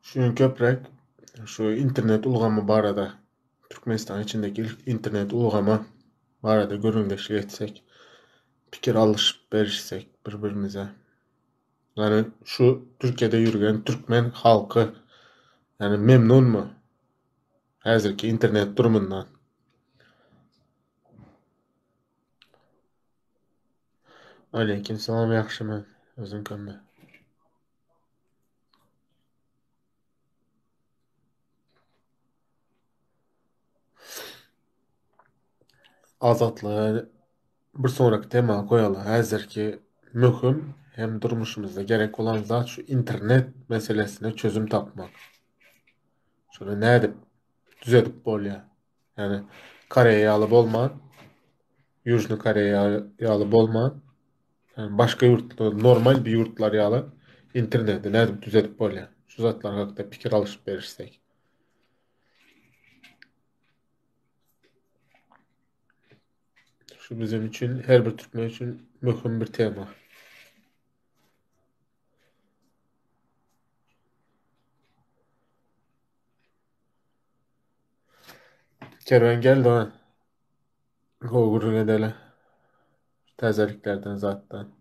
Şu gün köpräk şu internet ulgamy barada, Türkmenistanyň içindeki internet ulgamy barada gürrüňdeşlik etsek, pikir alyşyp berişsek bir-birimize. Ýagny şu Türkiýede ýürgen türkmen halky ýagny memnunmy häzirki internet durumyndan? Aleýkim salam ýagşy men. Özüň kömme. Azatlygy bir sonraki tema goýaly. Häzirki möhüm hem durmuşymyzda gerek bolan zat şu internet meselesine çözüm tapmak. Şony nädip düzedip bolýar? Ýagny Koreýa ýaly bolman, Ýužny Koreýa ýaly bolman, ýagny başga ýurtlar, normal bir ýurtlar ýaly interneti nädip düzedip bolýar? Şu zatlar hakda pikir alyşyp berişsek. Şu bizim üçin, her bir türkmen üçin möhüm bir tema. Kerwen gel dogan. Gowy gürrüň edeli. Täzeliklerden zatdan.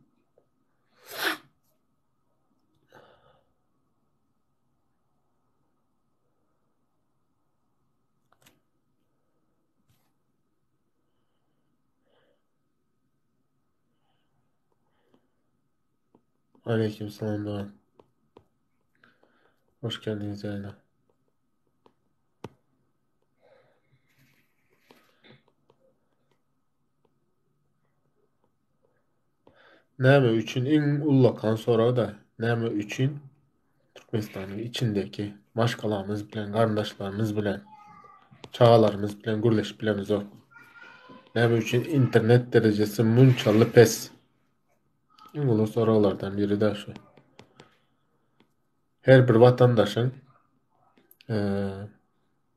Aleyküm salam dogan. Hoş geldiňiz ýaýyna. Näme üçin iň ullakan sorag-da, näme üçin Türkmenistanyň içindeki maşgalamyz bilen, garyndaşlarymyz bilen, çagalarymyz bilen gürleşip bilemizok? Näme üçin internet derejesi munçaly pes? Iň uly soraglardan biri-de şu. Her bir watandaşyň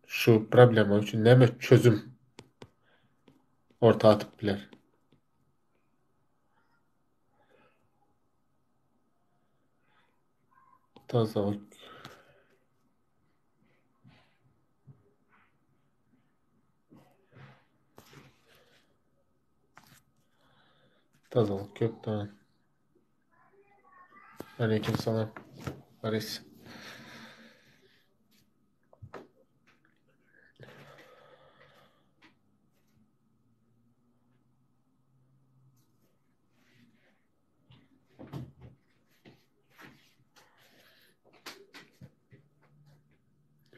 şu problema üçin näme çözüm orta atyp biler? Tazalyk. Tazalyk köpden. Aleyküm salam. Baris.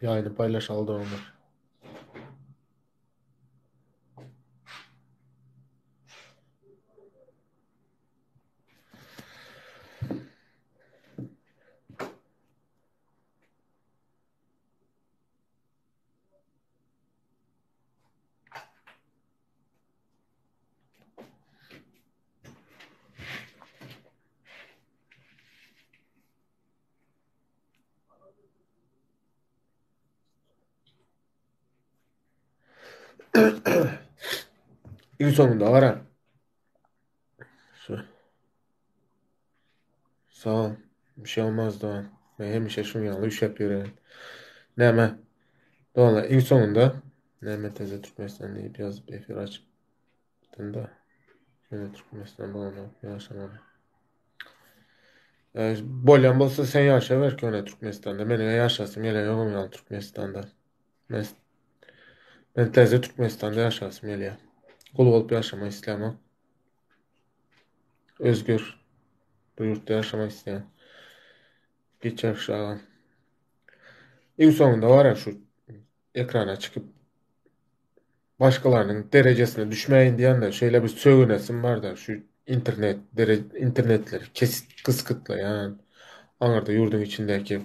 Ýaýyny paýlaşaly doganlar. Iň soňunda gara. Şu. Sag ol. Bir şey olmaz dogan. Men hemişe şuň ýaly üşäp ýörerin. Näme? Doganlar iň soňunda näme täze Türkmenistan diýip ýazyp efir açypdym da. Köne Türkmenistan bolanok ýaşamaly. Bolýan bolsa sen ýaşaber köne Türkmenistanda. Meniň ýaşasym gelenok oň ýaly Türkmenistanda. Men men täze Türkmenistanda ýaşasym gelýär. Gul bolup ýaşamak islämok. Özgür bu ýurtda ýaşamak isleýän. Geçer şu agam. Iň soňunda bar ya şu ekrana çykyp başgalarynyň derejesine düşmäýin diýende şeýle bir sögünesim bar-da şu internet dere internetleri kes gysgytlaýan aňyrda ýurduň içindäki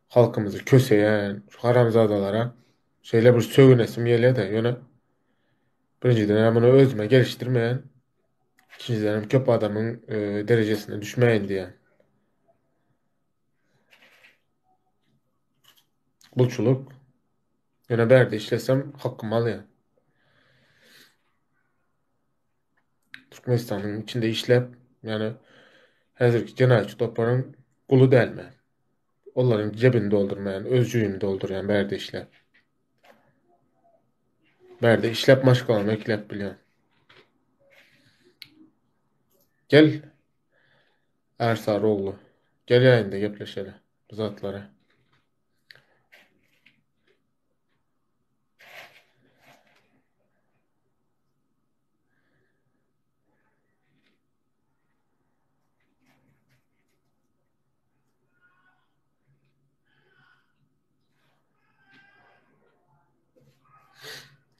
halkymyzy köseýän şu haramzadalara şeýle bir sögünesim gelýär-de ýöne birinjiden muny özüme gelişdirmeýän ikinjiden hem köp adamyň e, derejesine düşmäýin diýýän. Gulçulyk. Ýöne bärde işlesem hakymy alýan. Türkmenistanyň içinde işläp, ýani häzirki jenaýatçy toparyň guly däl men. Olaryň jebini doldurmaýan, öz jübimi doldurýan bärde işläp. Bärde işläp maşgalamy ekläp bilýän. Gel Ärsary ogly. Gel ýaýynda gepleşeli bu zatlary.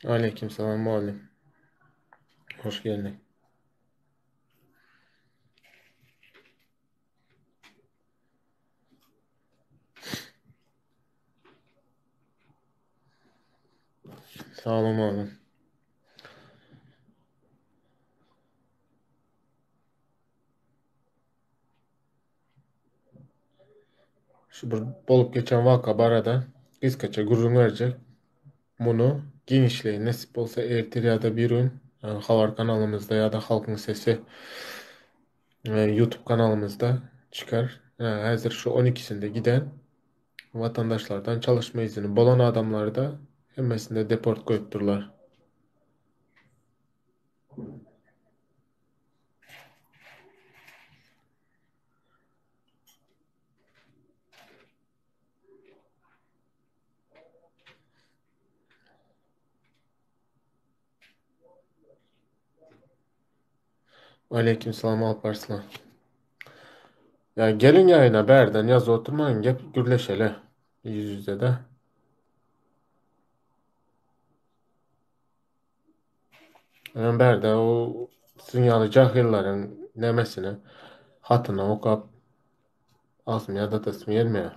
Aleyküm salam muallim. Hoş geldin. Sag olun oglum. Şu bir bolup geçen waka barada gysgaça gürrüň berjek. Muny giňişleýin nesip bolsa ertir ýa-da bir gün e, habar kanalymyzda ýa-da Halkyň Sesi e, YouTube kanalymyzda çykar. E, häzir şu 12-sinde giden vatandaşlardan çalışma izni bolan adamlarda hemmesinde deport goýupdyrlar. Aleyküm salam Alparslan. Ya gelin yayına berden yaz oturmayın gep gürleşeli. Yüz yüze de. Men bärde o siziň ýaly jahyllaryň nämesini hatyny okap agzymy ýadatasym gelmeýär.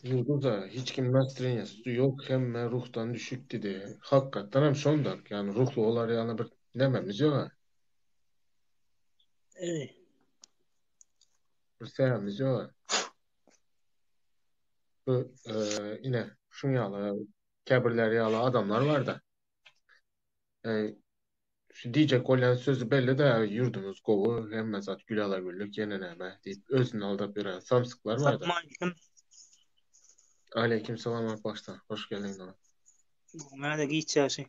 Ýurduda hiç kim nastreniýasy ýok hemme ruhdan düşük didi. Hakykatdan hem şondak ýani ruhly bolar ýaly bir nememiz ýoga. Eý. Bir sebäbimiz ýoga. Bu e, ine şuň ýaly käbirleri ýaly adamlar barda. E, Şu diýjek bolýan sözi belli-dä, ýurdumyz gowy, hemme zat gül-ala-güllük, ýene näme diýip, özüni aldap ýören samsyklar bar-da. Salam Aleýkim salam Alparslan, hoş geldiň dogan. Mäde giç ýaşy.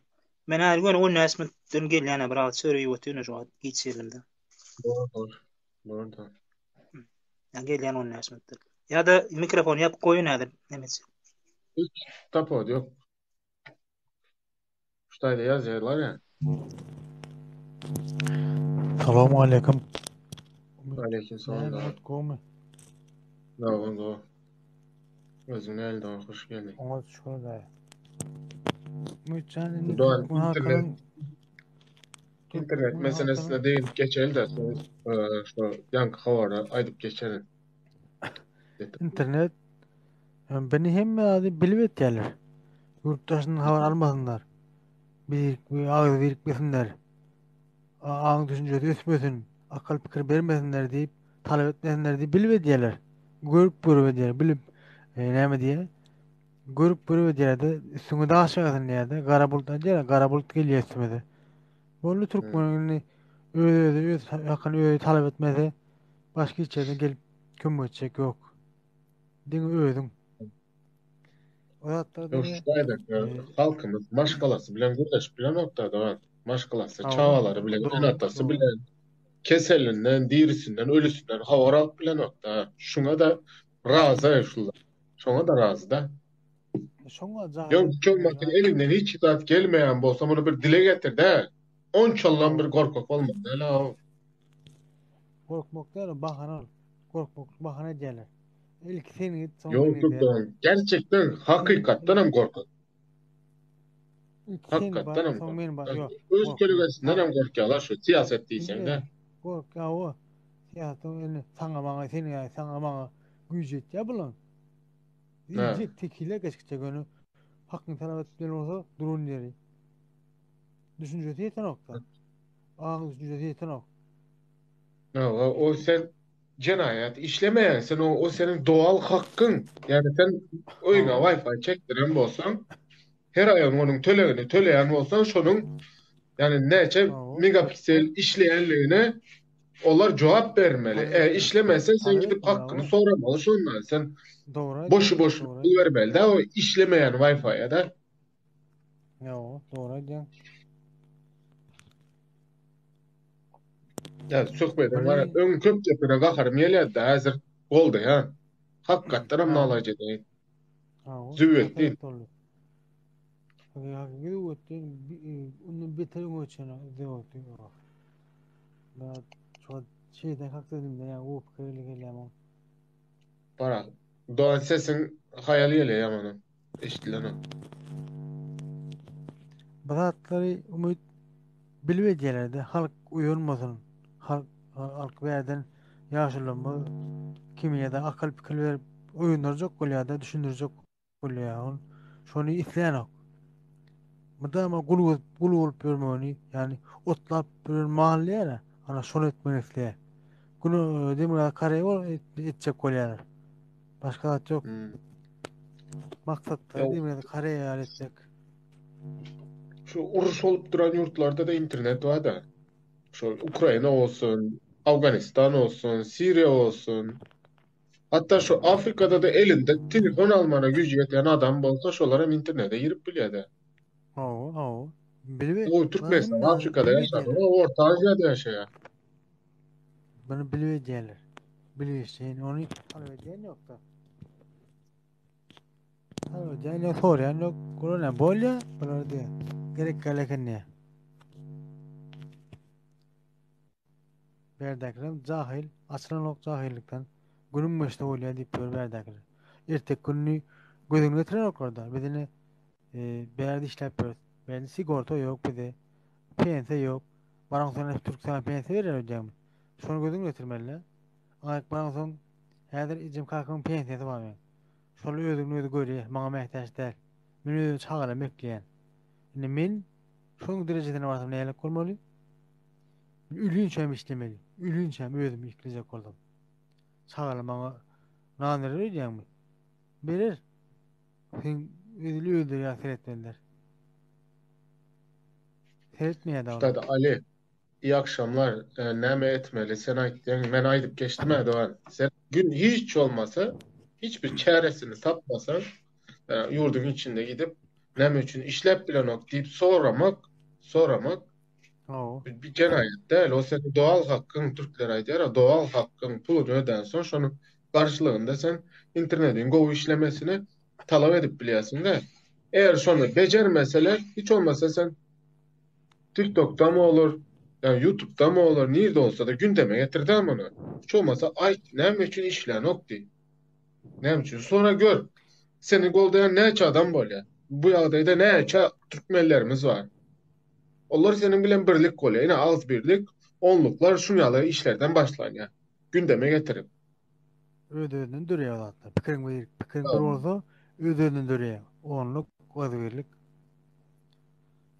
Men häzir göni 15 minutdan gelýän biraz çörek iýip otyryn şu wagt giç geldim-de. Bor, bor, bor. Ýa gelýän 15 minutdan. Ýa-da mikrofony ýapyp goýun häzir näme etjek. Hiç tapawudy ýok. Şu taýda ýazýarlar ýa. Salowmaleýkim. Aleýkim salam Näme dogan. gowmy? Dogan gowy. Özüň nähili dogan hoş geldiň. Oňa şükür daýy. Umytjan indi Dogan türkmen internet halkynyň internet türkmen meselesine halkynyň değinip geçeli-de soň e, şu ýaňky habary aýdyp geçerin. internet Beni hemme zady bilip etýärler. Ýurt daşyndan habar almasynlar. Bir, bir agyz birikmesinler. Aň düşünjesi ösmesin, akyl pikir bermesinler diýip, talap etmesinler diýip bilip edýärler. Görüp görüp edýärler. Bilip e, näme diýýär? Görüp görüp edýärler-de, üstüňe daş ýagsyn diýýär-de, gara bulut aýdýar, gara bulut gelýär üstümize. Boldy türkmen indi öz özi öz hakyny özi talap etmese, başga hiç ýerden gelip kömek etjek ýok. Diňe özüň. O zatlar Ýok, diňe şu taýda e, halkymyz maşgalasy bilen gürleşip bilenokda dogan. Maşgalasy, hawa, çagalary bilen, dogry, ene-atasy dogry. bilen keselinden, dirisinden, ölüsinden habar alyp bilenokda. Şuňa-da razy şular. Şoňa-da razy-da. Şoňa Ýok, jahyl hiç bolmasa eliňden hiç zat gelmeýän bolsa muny bir dile getir-de. Onçallam bir hawa, gorkak bolmaly däl-ow. gorkmak däl, bahana ol. Gorkmak bahana edýärler. Ilki sen git, soň Ýok, men dur gidýän. dogan. Gerçekden, hakykatdan hem gorkak. Ilki sen bar, Hakykatdan hem soň men bar. gorkak. Ýok, Öz gorkma. kölegesinden hem gorkýarlar şu syýasat diýseň-de. Gork, ýa syýasatyň indi saňa maňa sen ýa saňa maňa güýji ýetýär bulan. Diýjek tekile geçgçe göni hakyny talap edip bilen bolsa duran ýeri. Düşünjesi ýetenok-da. Aň düşünjesi ýetenok. Hawa, o sen jenaýat işlemeýäň, sen o, o seniň doğal hakkyň. Ýagny sen öýüňe Wi-Fi çekdiren bolsaň, her aýyň onuň tölegini töleýän bolsaň, şonuň ýagny näçe megapiksel işleýänligine olar jogap bermeli. E, işlemese sen gidip hakkyny soramaly şondan. Sen boşy boşuna pul bermeli dä o işlemeýän Wi-Fi-a da. Ýok, dogry aýdýaň. Ýa söhbediň bar. Öň köp gepine gaharym gelýärdi, häzir goldaýan. Hakykatdan hem nalaç edeýin. Züwwetdin. Züwwetdin ondan beter öňe geçen züwwetdin. Ben şu şeyden hak dedim de ya o pikirli gelýär. Bara. Doğan sesiň haýal gelýär ýamana. Eşidilenok. Bu zatlary umyt bilip edýärler-de, halk uýanmasyn, halk halk bärden ýaşulamyz kimi ýa-da akyl pikir berip oýandyrjak bolýar-da, düşündirjek bolýar. Ol şony islänok. Mydama gul bolup, gul bolup ýörmegini, ýagny otlap ýören mal diýýär-ä, ana şony etmegini isleýär. Güne Demirgazyk Koreýa etjek bolýarlar. Başga zat ýok. Hmm. Maksatlary diýmedi Koreýa ýaly etmek. Şu uruş bolup duran ýurtlarda da internet bar da. Şu Ukraina bolsun, Afganistan bolsun, Siriýa bolsun. Hatda şu Afrikada da elinde telefon almana güýji ýetýän adam bolsa, şolar hem internete girip bilýär-de. Hawa, hawa. Bilip, O Türkmenistan Afrikada ýaşaýar, o Orta Aziýada ýaşaýar. Bunu bilip edýärler. Bilip etsin. Ony talap edýän ýok-da. Talap edýän ýok, soraýan ýok. Bular näme bolýa? Bular diýýär. Gerek gal eken diýýär. Bärdäkiler jahyl, açylanok jahylykdan. Günüň geçse bolýa diýip ýör bärdäkiler. Ertek gününi göz öňüne getirenoklar-da. Biz ine e, bärde işläp ýörüs. Bärde sigorta ýok bize. Pensiýa ýok. Baraň soň türk saňa pensiýa berer öýdýäňmi? Şony gözüňe getirmeli-dä. Aýk baraň soň häzir ejem kakamyň pensiýasy bar meň. Şol özüni özi görýär, maňa mätäç däl. Men özüm çagalarym ekleýän. Indi men şoň derejesine barsam nälik bolmaly? Men ölünçäm işlemeli. Ölünçäm özümi eklejek bolsam. Çagalar maňa nan berer öýdýäňmi? Berer. Sen özüli özleri ýaly seretmeliler. Seretmeýär da Üstad Ali, iyi akşamlar. E, näme etmeli? Sen aýtdyň, men aýdyp geçdim ä dogan. Sen gün hiç bolmasa, hiç bir çäresini tapmasaň, e, ýurduň içinde gidip, näme üçin işläp bilenok diýip soramak, soramak Hawa. bir jenaýat däl. O seniň doğal hakkyň, türkler aýdýar, doğal hakkyň puluny ödänsoň, şonuň garşylygynda sen internetiň gowy işlemesini talap edip bilýärsiň-de. Eger şony bejermeseler, hiç bolmasa sen TikTokda mı olur, yani YouTube'da mı olur, nirde olsa da gündeme getir-de muny. Hiç bolmasa aýt, näme üçin işlänok diý. Näme üçin? Sonra gör, seni goldaýan näçe adam bolýar. Bu ýagdaýda näçe türkmenlerimiz bar. Olar seniň bilen birlik bolýar. Ine agzybirlik, onluklar şuň ýaly işlerden başlanýar. Gündeme getirip. Öz-özünden döreýär o zatlar. Pikiriň bir, pikiriň bir bolsa öz-özünden döreýär. Onluk, agzybirlik.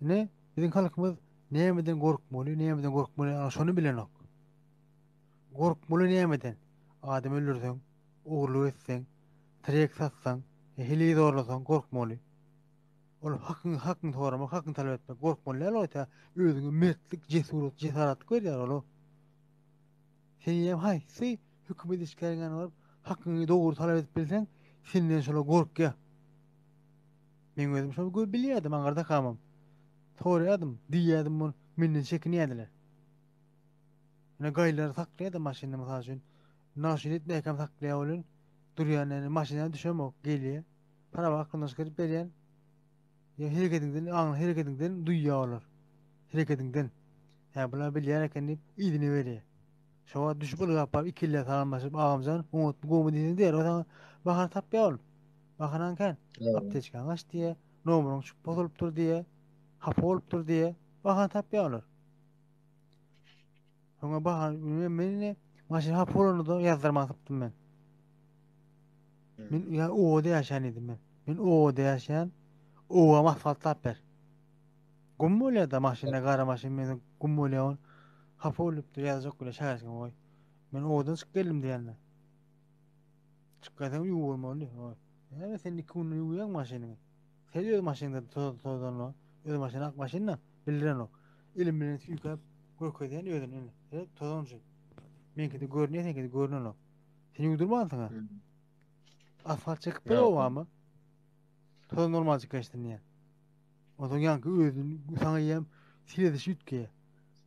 Ine, biziň halkymyz nämeden gorkmaly, nämeden gorkmaly, ana şony bilenok. Gorkmaly nämeden? Adam öldürseň, ogurlyk etseň, tirýek satsaň, heleý zorlasaň gorkmaly. Ol hakyňy hakyňy soramak, hakyňy talap etmek gorkmaly däl ol tä özüňe mertlik, jesurat, jesaratlyk berýär ol. Sen ýa haýsy hökümet işgäriň ýanyna baryp hakyňy dogry talap edip bilseň, senden şolar gorkýar. Men özüm şony gö bilýärdim aňyrdakamam. Soraýardym, diýýärdim muny, menden çekinýärdiler. Ine gaýlary saklaýardy maşynda mysal üçin. Naşyn etmäkäm saklaýar welin, durýan ýa maşyndan düşemok, gelýär. Prawa aklyndan çykaryp berýän. Ýa hereketiňden, aňly hereketiňden duýýar olar. Hereketiňden. Hä, bular bilýär eken diýip, yzyna berýär. Şo wagt düşüp ylgap baryp ikille salamlaşyp agamjan oňatmy gowmy diýseň derrew saňa bahana tapýar ol. Bahanaň kän. Apteçkaň aç diýýär, nomeryň çykyp bozulypdyr diýýär, hapa bolupdyr diýýär. Bahana tapýar olar. Soňra bahana men men ine maşyn hapa bolanda-da ýazdyrman sypdym men. Men ýa obada ýaşaýan diýdim men. Men obada ýaşaýan. Obam asfaltlap ber. Gum bolýar-da maşynda gara maşyn men gum bolýar ol. Hapa bolupdyr ýazjak bile şäherçe goý. Men obadan çykyp geldim diýende. Çykgaýsaň ýuwup bolmaly. Oý. Näme sen iki günde ýuwýaň maşynyňy? Sen öz maşynyňda toz tozanly. Öz maşyny ak maşynda bildirenok. Elim bilen süýkäp görkezýän özüni indi. Seret tozan şu. Meňkide görünýär, seňkide görünenok. Sen ýuwdurmansyň ha. Asfalt çekip ber obama. Tozan normal çykaşsyn diýen. Onsoň ýaňky özüni saňa eýýäm seredişi üýtgeýär.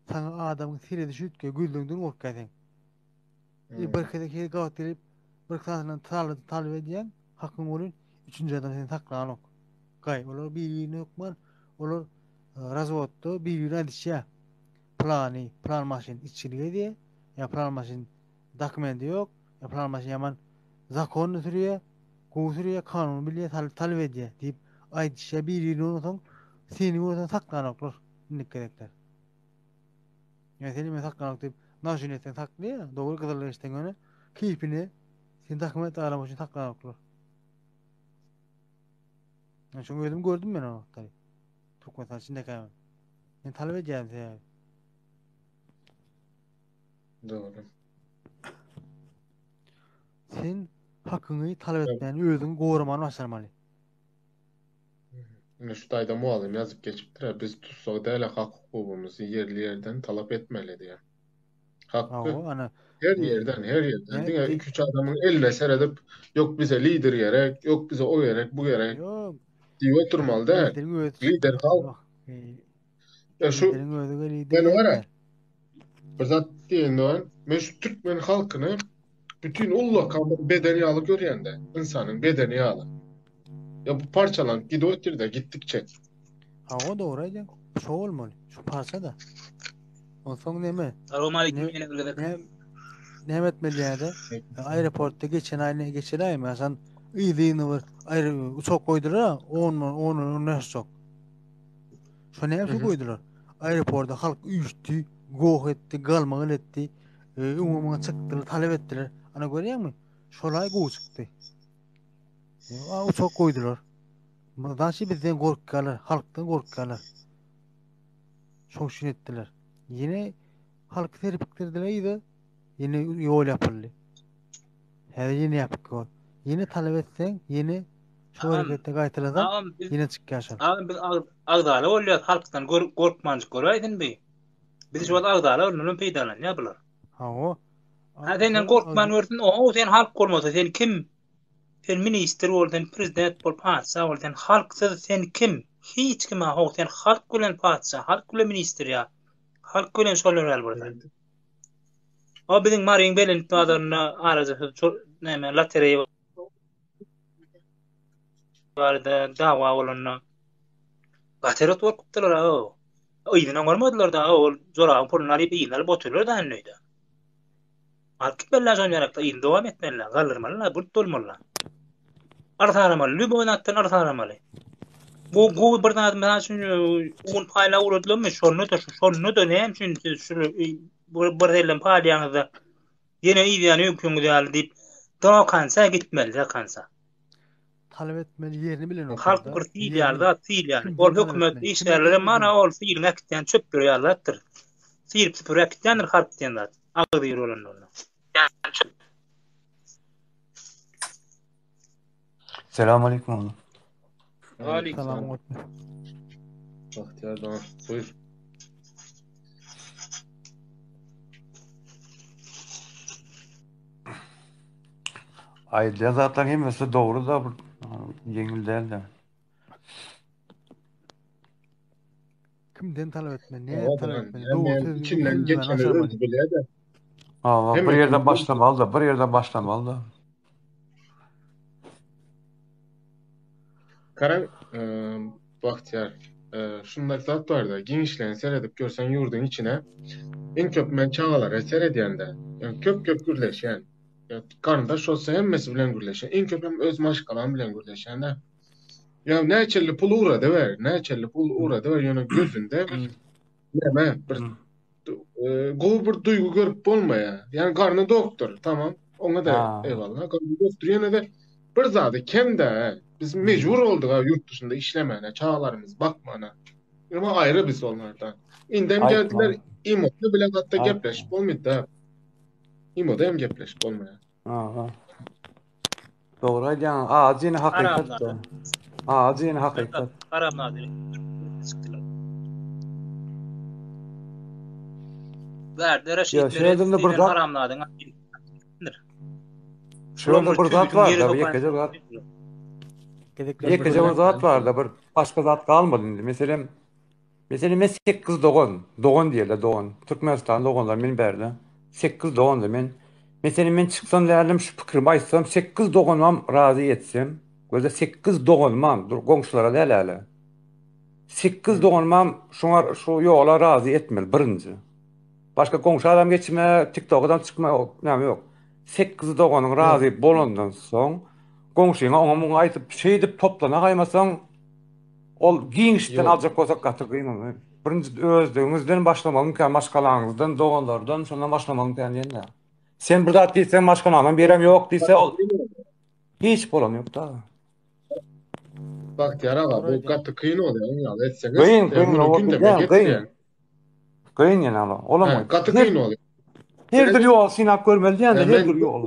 Saňa adamyň seredişi üýtgeýär, gözleňden gorkýar sen. E, bir gezek her gabat gelip, bir sanydan talap talap edýän, hakyň welin üçünji adam seni saklanok. Gaý, olar bir-birine hökman, olar e, razwodda bir-birine aýdyşýar. Plany, plan maşyn içgilik edýär, ýa plan maşyn dokumenti ýok, ýa plan maşyn ýaman zakonny sürýär, gowy sürýär, kanuny bilýär, salyp talap edýär diýip aýdyşýar bir-birine onsoň seni görseň saklanoklar indiki gezekler. Ýa seni men saklanok diýip nažin etseň saklaýar, dogry gyzyl geçseň ýöne keýpine sen dokument aramak üçin saklanoklar. Men şoň özüm gördüm men o wagtlary. Türkmenistan içindekäm. Men talap edýärdim sebäbi. Dogry. Sen hakyňy talap etmäni, özüňi goramany başarmaly. Ine şu taýda mugallym ýazyp geçipdir, biz tussag däl hak-hukugymyzy ýerli-ýerden talap etmeli diýen. Haky ana, her ýerden, her ýerden diňe iki-üç adamyň eline seredip, ýok bize lider gerek, ýok bize o gerek, bu gerek diýip oturmaly däl. Lider halk. Ya şu men wara bir zat diýen dogan, men şu türkmen halkyny bütün ullakan bir beden ýaly görýän-de, ynsanyň bedeni ýaly. Ya bu parçalanyp gidip otyr-da gitdikçe. Hawa dogry aýdýaň. Şo bolmaly. Şu parça-da. Onsoň neme? Salowmaleýkim ýene bir gezek. Näme etmeli ýa-da? Aeroportda geçen aý ne geçen aýmy? Haçan yzy-yzyna bir aýry uçak goýdular, 10 10 15 uçak. Şo näme üçin goýdular? Aeroportda halk üýşdi, goh etdi, galmagal etdi. Öňe muňa çykdylar, talap etdiler. Ana görýäňmi? Şol aý gowy çykdy. A uçak goýdular. Daşy bizden gorkýarlar, halkdan gorkýarlar. Şoň üçin etdiler. Ýene halky serpikdirdiler yza. Ýene ýol ýapyldy. Häzir ýene ýapyk ýol. Ýene talap etseň, ýene şu hereketde gaýtalasaň, ýene çykýar şol. Agam biz agzala bolýar, halkdan gorkmanjyk göräýsin bi. Biz şu wagt agzala ondan peýdalanýar bular. Hawa. Ha senden gorkman görsün, oho sen halk bolmasa sen kim? Sen ministr bol, sen prezident bol, patyşa bol, sen halksyz sen kim? Hiç kim ha, sen halk bilen patyşa, halk bilen ministr ýa. Halk bilen şolar ýaly bir zat. O biziň Maryň belent bazarynda araja näme lotereýa barada dawa bolanda gaty erbet gorkupdylar ha. Yzyna görmediler da ol jorabyň puluny alyp yzyna alyp otyrlar da indi öýde. Alyp gitmeliler şony ýarakda yzyny dowam etmeliler, galdyrmalylar, bulut bolmalylar. Arsalamaly, lüboý zatdan arsalamaly. Bu gowy bir zat mysal üçin un paýlap ugradylarmy? Şonda-da şonda-da näme üçin siz şu bir elden paýlaýaňyzda ýene yz ýany öňküňiz ýaly diýip do konsa gitmeli, do konsa. Talap etmeli ýerini bilenok. Halk bir sil ýaly zat, sil ýaly. Ol hökümet işgärleri mana ol siliň äkitýän çöpleri ýaly zatdyr. Silip süpürip äkitýändir halk diýen zat. Agzy bir bolanda. Selam aleyküm oğlum. Aleyküm. Salam aleyküm. Bahtiyar dogan. Buyur. Aýdýan zatlaryň hemmesi dogry da bir ýeňil däl-de. Kimden talap etmeli? Nädip talap etmeli? Dogry söz içinden geçeni özi bilýär-de. Hawa, bir ýerden başlamaly-da, bir ýerden başlamaly-da. Garaň, Bagtyýar. Şundak zat barda, giňişleýin seredip görseň ýurduň içine, iň köp men çagalara seredýän-de, ýagny köp-köp gürleşýän. Garyndaş bolsa hemmesi bilen gürleşýän. Iň köp hem öz maşgalam bilen gürleşýän-de. Ýa näçelli pul ugradyber, näçelli pul ugradyber, ýöne gözünde näme bir gowy bir duýgy görüp bolmaýar. Ýani garny dokdur, tamam. Oňa da eýwallah, garny dokdur. Ýene-de bir zady kem-de, biz mejbur bolduk ha ýurt dışynda işlemäne, çagalarymyzy bakmana. Ýöne aýry biz onlardan. Indem geldiler, imoda bile hatda gepleşip bolmaýdy-da. Imoda hem gepleşip bolmaýar. Aha. Dogry aýdýaň. Ajy ýene hakykat. Ajy ýene hakykat. Haramzada. Çykdylar. Bärde Reşit Meredow diýen haramzadyň Şu ýerde bir zat bar da, ýekeje zat. Ýekeje bir zat bar da, bir başga zat galmady indi. Meselem, Meselem men 8 dogan, dogan diýerler dogan. Türkmenistan doganlar men bärde. 8 dogan da men. Meselem men çyksam däldim şu pikrimi aýtsam 8 doganymam razy etsem. Gözle 8 doganymam dur goňşulara däl äle. 8 doganymam şoňa şu ýola razy etmeli birinji. Başga goňşy adam geçme, TikTok'dan çykma näme ýok. 8 doganyň razy bolandan soň goňşyňa oňa muňa aýdyp şeýdip toplana gaýmasaň Ol giňişden aljak bolsak gaty kyn ony. Birinji özlügiňizden başlamagyň maşgalaňyzdan, doganlardan şondan başlamagyň kän diýende. Sen bir zat diýseň maşgalaňdan birem ýok diýse ol hiç bolan ýok da. Bagtyýar aga bu gaty kyn bolýar oň ýaly etseňiz. Kyn, kyn, kyn. Kyn ýene ol. Olam gaty kyn bolýar. Her bir ýol synap görmeli diýende her bir ýol.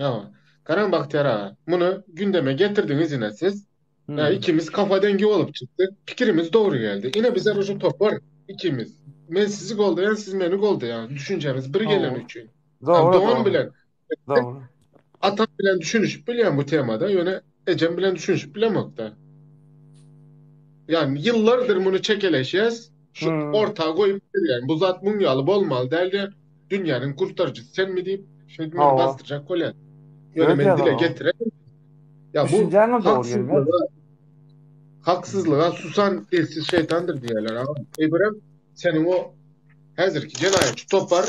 Hawa. Garaň Bagtyýar aga, muny gündeme getirdiňiz ine siz. Ýa ikimiz kafa dengi bolup çykdyk. Pikirimiz dogry geldi. Ine bize şu topar ikimiz. Men sizi goldaýan, siz meni goldaýaňyz. Düşünjemiz bir geleni üçin. Dogry. Dogan bilen. Dogry. Atam bilen düşünişip bilýän bu temada, ýöne ejem bilen düşünişip bilemokda. Ýani ýyllardyr muny çekeleşýäs. Şu orta goýup berýän. Bu zat muň ýaly bolmaly däl diýen. Dünýäniň kurtarjysy senmi diýip, şeýdip meni basdyrjak bolýar. Ýöne men dile getirerin. Ýa bu haksyzlyga, haksyzlyga susan dilsiz şeýtandyr diýerler agam. Eýbirem seniň o häzirki jenaýatçy topar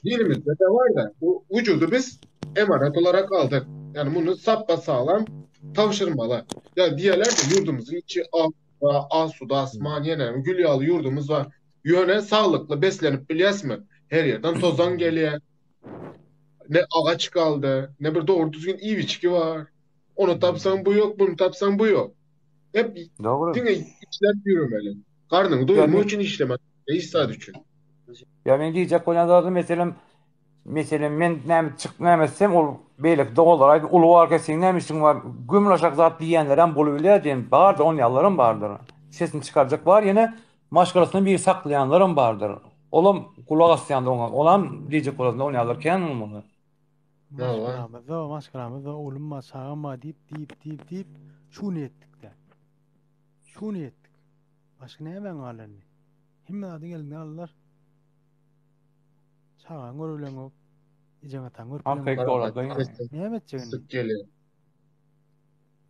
dinimizde-de bar-da. Bu wujudy biz emanat olarak aldyk. Ýani muny sapba-saglam tabşyrmaly. Ýa diýerler-de ýurdumyzyň içi asuda asman ýene gül ýaly ýurdumyz bar. Ýöne saglykly beslenip bilýäsmi? Her ýerden tozan gelýär. Ne agaç galdy, ne bir dogry düzgün iýip-içgi bar. Ony tapsaň bu ýok, muny tapsaň bu ýok. Hep Dogry. diňe işläp ýöremeli. Garnyňy doýurmak üçin işlemeli, hiç zat üçin. Ýa men diýjek bolýan zadym meselem Meselem, men näme çyk näme etsem, ol beýleki doganlar aýdyp, uly barka seň näme işiň bar, gümlaşak zat diýýänlerem bolubilýär diýen, bardyr, onýanlaram bardyr. Sesini çykarjak bar, ýene maşgalasyndan biri saklaýanlaram bardyr. Olam gulak asýandyr oňa, olam diýjek bolasynda onýanlar kän bolmaly. Maşgalamyzda, maşgalamyzda oglum bar, çagam bar diýip, diýip, diýip, diýip, şuny etdik-dä. Şuny etdik. Başga nämäň galdy indi? Hemme zadyň elinden aldylar. Çagaň görüp bileňok. Ejeň ataň görüp bileňok. Näme etjek indi? Syk gelýär.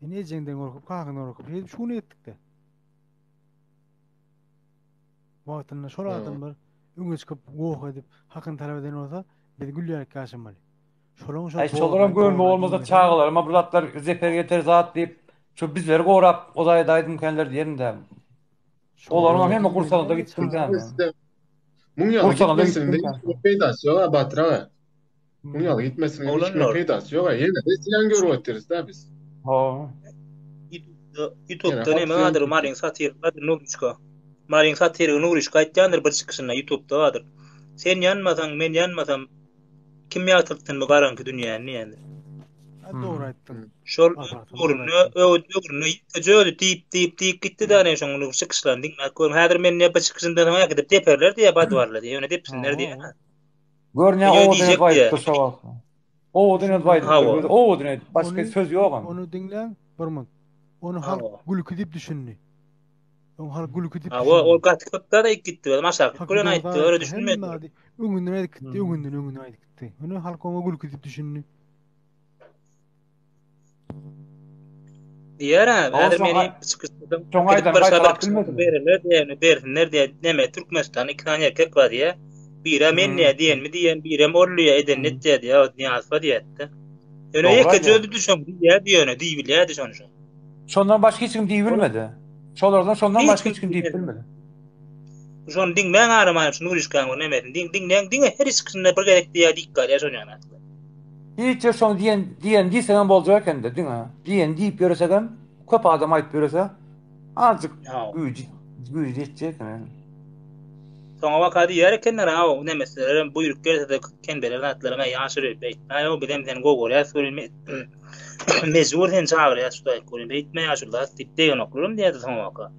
Indi ejeňden gorkup, kakaňdan gorkup, şeýdip şuny etdik-de. Wagtynda şol adamlar öňe çykyp, goh edip, hakyny talap eden bolsa, biz gül ýaly ýaşamaly. Şolaň şol Aý şolaram göwnüme bolmasa çagalaryma bu zatlar zeper ýeter zat diýip, şu bizleri gorap ozaýdaýdymkänler diýerin-dä. Olaryň hem gursagynda gitsin dämi? Muň ýaly gitmesiniň hiç peýdasy ýok Batyr aga. Muň ýaly gitmesiniň hiç bir peýdasy ýok. Ýene de zyýan görüp otyrys-da biz. Ha. YouTube'da näme bardyr Maryň satirigi bardyr Nuruşka. Maryň satirigi Nuruşka aýtýandyr bir çykyşynda YouTube'da bardyr. Sen ýanmasaň, men ýanmasam Kim ýagtyltsyn bu garaňky dünýäni diýendir. Ha, dogry aýtdyň. Şol öwründe, öwründe ýekeje özi diýip, diýip, diýip gitdi da, şoň ony çykyşlaryny diňläp görüň. Häzir men ne bir çykyşyndan soň äkidip deperler diýýär, badwarlar diýýär. Ýöne depsinler diýýär. Gör ne owadan edip aýdypdyr şo wagt. Owadan edip aýdypdyr. Owadan edip, başga söz ýogam. Ony diňläň, bir munt. Ony halk gülki diýip düşündi. Oň halk gülki diýip Hawa, ol gaty köp zat aýdyp gitdi. Özem aşaky bilen aýtdy, öyle düşünmedi. Öňünden aýdyp gitdi, öňünden öňünden aýdyp gitdi. Ony halk oňa gülki diýip düşündi. Diýer-ä, häzir meni çykyşdan gidip bir şadyr bererler diýýär, bersinler diýýär. Näme, Türkmenistanda iki sany erkek bar diýýär. Birä men diýýär, diýenimi diýýän, birem ol diýýär, edenini etýär diýýär, Nyýazowa diýýär-de. Ýöne ýekeje özi düşen diýýärdi ýöne, diýibilýärdi şony şo. Şondan başga hiç kim diýibilmedi. Şolardan şondan başga hiç kim diýip bilmedi. Şony diňläň aram-aram şu Nuryşkaň bir nemesini diň, diňläň diňe her çykyşynda bir gezek diýýär diýip galýar şony ýaly. Hiç ýer şony diýen diýen diýseňem boljak ekende diňe diýen diýip ýöresegem köp adam aýdyp ýörese azjyk güýji güýji ýetjek eken. Soňa baka diýer ekenler aw nemeslerem buýruk gelse-de kenbeler zatlaram äý ýaşuly beýtmäý ow bizem seni gowy görýäs welin mejbur seni çagyrýas şu taýyk welin beýtme ýaşuly zat diýip degenoklaram diýerdi soňa baka.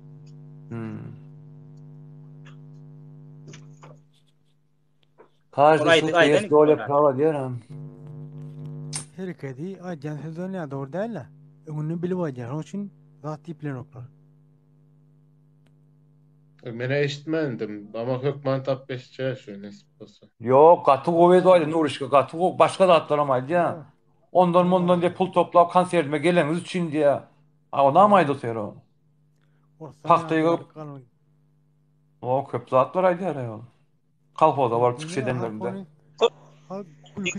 Każdy sudka jest dolja prawa diýer. Hereketi aýdýan sözleri näme dogry däl-de. Öňünden bilip aýdýar. Şonuň üçin zat diýip bilenoklar. Menä eşitmändim. Ama hökman tapyp eşitjek şu nesip bolsa. Ýok, gaty gowy edip aýdýar Nurişka, gaty gowy. Başga zatlaram aýdýar. Ondan mundan diýip pul toplap konsertime geleniňiz üçin diýýär. A onam aýdyp otyr o. Pagta ýygyp. O köp zatlar aýdýar ol. Kolhoza baryp çykyş edenlerinde.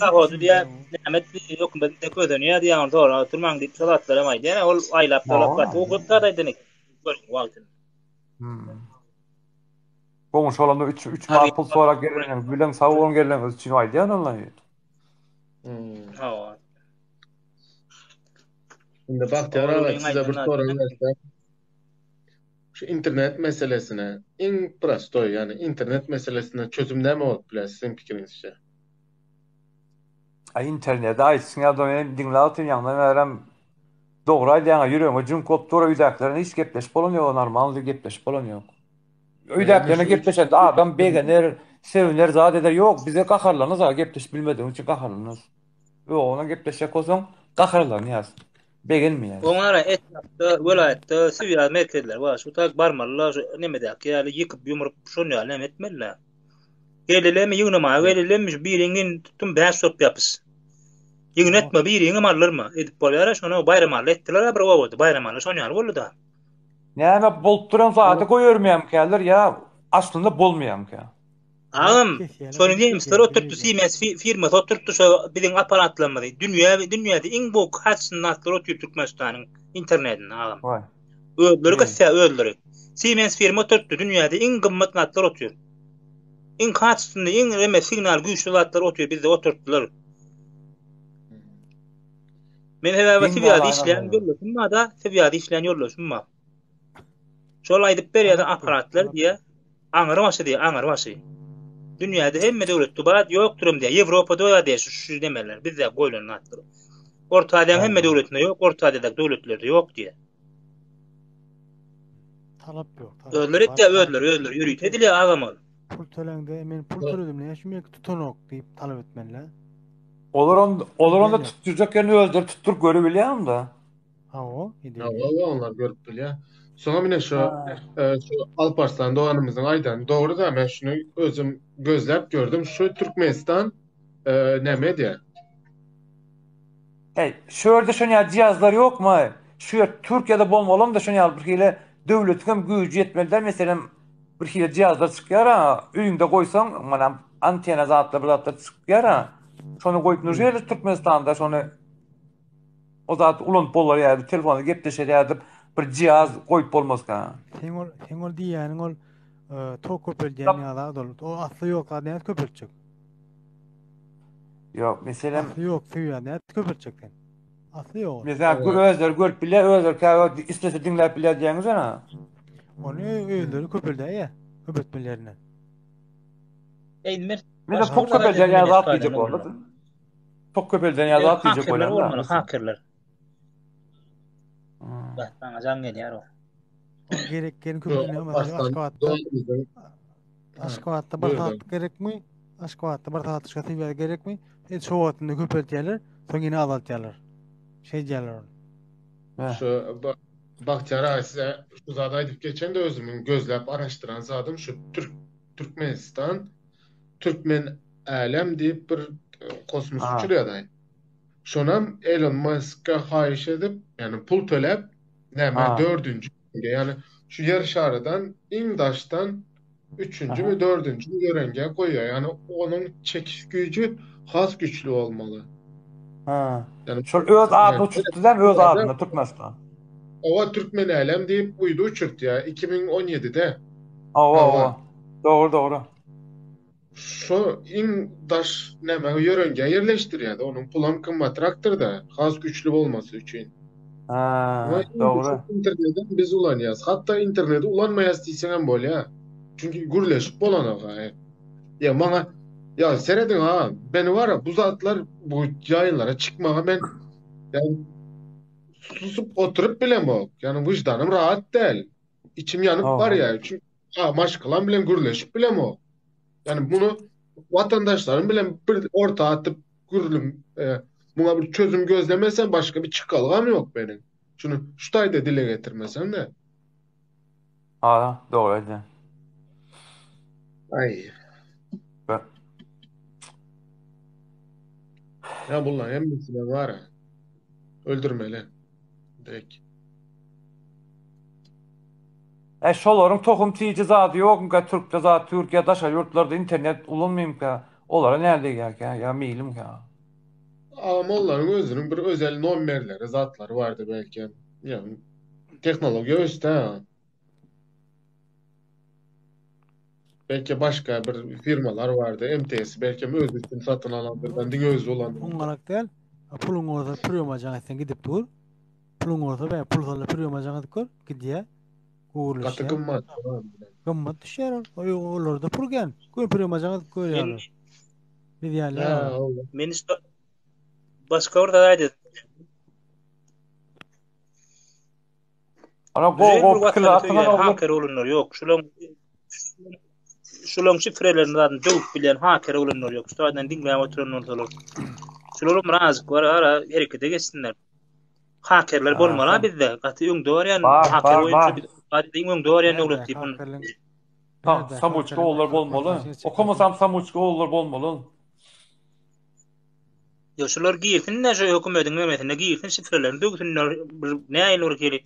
Kolhozy diýýär, näme hökümet kösenýär diýýär, ony sorap oturmaň diýip şo zatlaram aýdýar. Ol aýlap dolap gaty köp zat aýdan eken. Wagtynda. Goňşy bolanda 3 3 manat pul sorap geleniň bilen sag boluň geleniňiz üçin aýdýan onlaý. Hawa. Indi Bagtyýar aga size bir sorag bersem. Şu internet meselesine iň prostoý, ýagny internet meselesine çözüm näme bolup biler siziň pikiriňizçe? Aý interneti aýtsyň ýa-da men diňläp otyryn ýaňdan bärem dogry aýdýaňa ýüregiňe jüňk bolup dur öýdäkiler bilen hiç gepleşip bolan ýok normalny gepleşip bolan ýok. Öýdäkiler bilen gepleşende adam begener, sewiner zat eder ýok bize gaharlanarys aga gepleşip bilmedigiň üçin gaharlanarys. Ýok ondan gepleşjek bolsaň gaharlanýas. Begenmeýäs. Oňara etrapda, welaýatda swiýaz merkezleri bar. Şu tak barmalylar, şu nemedäki ýaly ýykyp ýumrup şon ýaly näme etmeliler. Gelilemi ýygnamaga gelilemi şu biriňin tutdum bäş top ýapyş. Ýygnatma biriňem aldyrma. Edip bolýar şony Baýramaly etdiler bir obada. Baýramaly şon ýaly boldy da. Näme bolup duran zady goýbermeýärmikäler ýa aslynda bolmaýarmykä? Agam, şony nemisler oturtdy, Siemens firmasy oturtdy şo biziň apparatlarymyzy. Dünýä dünýäde iň gowy kaçyny zatlar otyr Türkmenistanyň internetinde agam. Waý. Özleri gysýar özleri. Siemens firma oturtdy, dünýäde iň gymmat zatlar otyr. Iň kaçyny, iň reme signal güýçli zatlar otyr bizde oturtdylar. Men sebäbi Sibýada işleýän ýoldaşym bar-da, Sibýada işleýän ýoldaşym bar. Şol aýdyp berýär apparatlar diýýär. Aňry başy diýýär, aňry başy. Dünýäde hemme döwletde bar, ýokduram diýýär. Ýewropada bar diýýär şu şu nemeler, bizde goýlan zatlar. Orta Aziýanyň hemme döwletinde ýok, Orta Aziýadaky döwletlerde ýok diýýär. Talap ýok. Özleri etýär, özleri, özleri ýörite edilýär agam ol. Pul töläňde men pul töledim, näme üçin meňki tutanok diýip talap etmeli. Olar onda, olar onda tutdurjak ýerini özleri tutduryp görübilýär onda. Hawa, Hawa, onlar görüp bilýär. Soňam ine şu şu Alparslan doganymyzyň aýdany dogry-da, men şuny özüm gözläp gördüm. Şu Türkmenistan näme edýär? Heý, şu ýerde şon ýaly jihazlar ýokmy? Şu ýer Türkiýede bolmalam-da şon ýaly bir hili döwletiň hem güýji ýetmeli däl. Meselem, bir hili jihazlar çykýar-a, öýüňde goýsaň, mana antena zatlar, bir zatlar çykýar-a. Şony goýup nurjeli Türkmenistanda şony O zat ulanyp bolar ýa telefonda gepleşer ýa bir jihaz goýup bolmazka. Seň ol, seň ol diýýäniň ol tok köpeldýän ýa zat ol. O asly ýok zat nädip köpeltjek? Ýok, meselem. Asly ýok söýýän nädip köpeltjek sen? Asly ýok. Meselem özleri görüp bilýär, özleri käwagt islese diňläp bilýär diýýäňiz-ä. Ony özleri köpeldäýýär, köpeltmelerine. Eý, men Meselem tok köpeldýän ýa zat diýjek boldy. Tok köpelden ýa zat diýjek bolýan. Bolmaly hakerler. Bak maňa jaň gelýär o. Gerek gelin köpelden Aşgabatda. Aşgabatda bir saat gerekmi? Aşgabatda bir saat şu sebäbi gerekmi? E şu wagtynda köpeltýärler, soň ýene azaltýarlar. Şeý diýýärler ony. Şu Bagtyýar aga size şu zady aýdyp geçende özümiň gözläp araşdyran zadym şu Türk Türkmenistan Türkmen Älem diýip bir kosmos uçurýar. Şonam Elon Muska haýyş edip, ýagny pul töläp. Näme dördünji ýörenge, ýagny şu ýer şarydan iň daşdan üçünjimi, dördünjimi ýörengä goýýar. Ýagny onuň çekiş güýji has güýçli bolmaly. Ha. Şol öz adyny uçurtdy dämi, öz adyny Türkmenistan. Owa Türkmen älem diýip uýdy uçurtýar 2017-de. Owa, owa. Dogry, dogry. Şo iň daş näme ýörenge ýerleşdirýärdi. Onuň pulam gymmatrakdyr-da, has güýçli bolmasy üçin. Ha, dogry. Interneti biz ulanýas. Hatda interneti ulanmaýas diýseň hem bolýar. Çünki gürleşip bolanok. Ýa maňa ýa serediň ha, meni bar bu zatlar bu ýaýynlara çykmaga men ýa susup oturyp bilemok. Ýani wyždanym rahat däl. Içim ýanyp barýar. Çünki Ha, maşgalam bilen gürleşip bilemok. Ýani muny watandaşlarym bilen bir orta atyp gürlüm, e, muňa bir çözüm gözlemesem başga bir çykalgam ýok meniň. Şuny şu taýda dile getirmesem de. Ha, dogry aýdýaň. Aý. Ya bunlar hemmesine var. Öldürmeli. Direkt. E şolaryň tohum tiji zady ýokmyka türkde zat türkiýe daşary ýurtlarda internet ulanmaýmyka olara näme degýärkä ýa meýlimkä. Agam onlaryň özüniň bir özel nomerleri zatlary bardy belki. Ýa tehnologiýa ösdi ha. Belki başga bir firmalar bardy MTS belki özi üçin satyn alandyr ben diňe özi ulanýan. Oňňalak däl. Puluň bolsa priýoma jaň etseň gidip dur. Puluň bolsa bä pul salla priýoma jaň edip gör, gidýär. Gaty Gürleşýär. gymmat. Gymmat düşýär ol. Oý, olarda pul kän. Göni priýoma jaň edip görýärler. Biz ýaly Ha, ýaly. ola. Men işte başga bir zat aýdasym Ana go Güzel go bir pikirler watany atdyňa söýýän oglan. haker oglanlar ýok. Şulaň şulaň şifrelerini zadyny döwüp bilýän haker oglanlar ýok. Şu taýdan diňläp oturan bolsalar. Şularam birazjyk bar ara herekete geçsinler. Hakerler Ha, bolmaly sen- bizde. Gaty öňde barýan Bar, haker bar, boýunça bar. biz gaty iň öňde barýan döwlet Bärde diýip. hakerliň Ha, bärde samuçka hakerliň ogullar bolmaly. Okamasam samuçka ogullar bolmaly. Ýok, şular girsin-de şu hökümediň nemesine girsin, şifrelerini döwsünler, bir nähili bir hili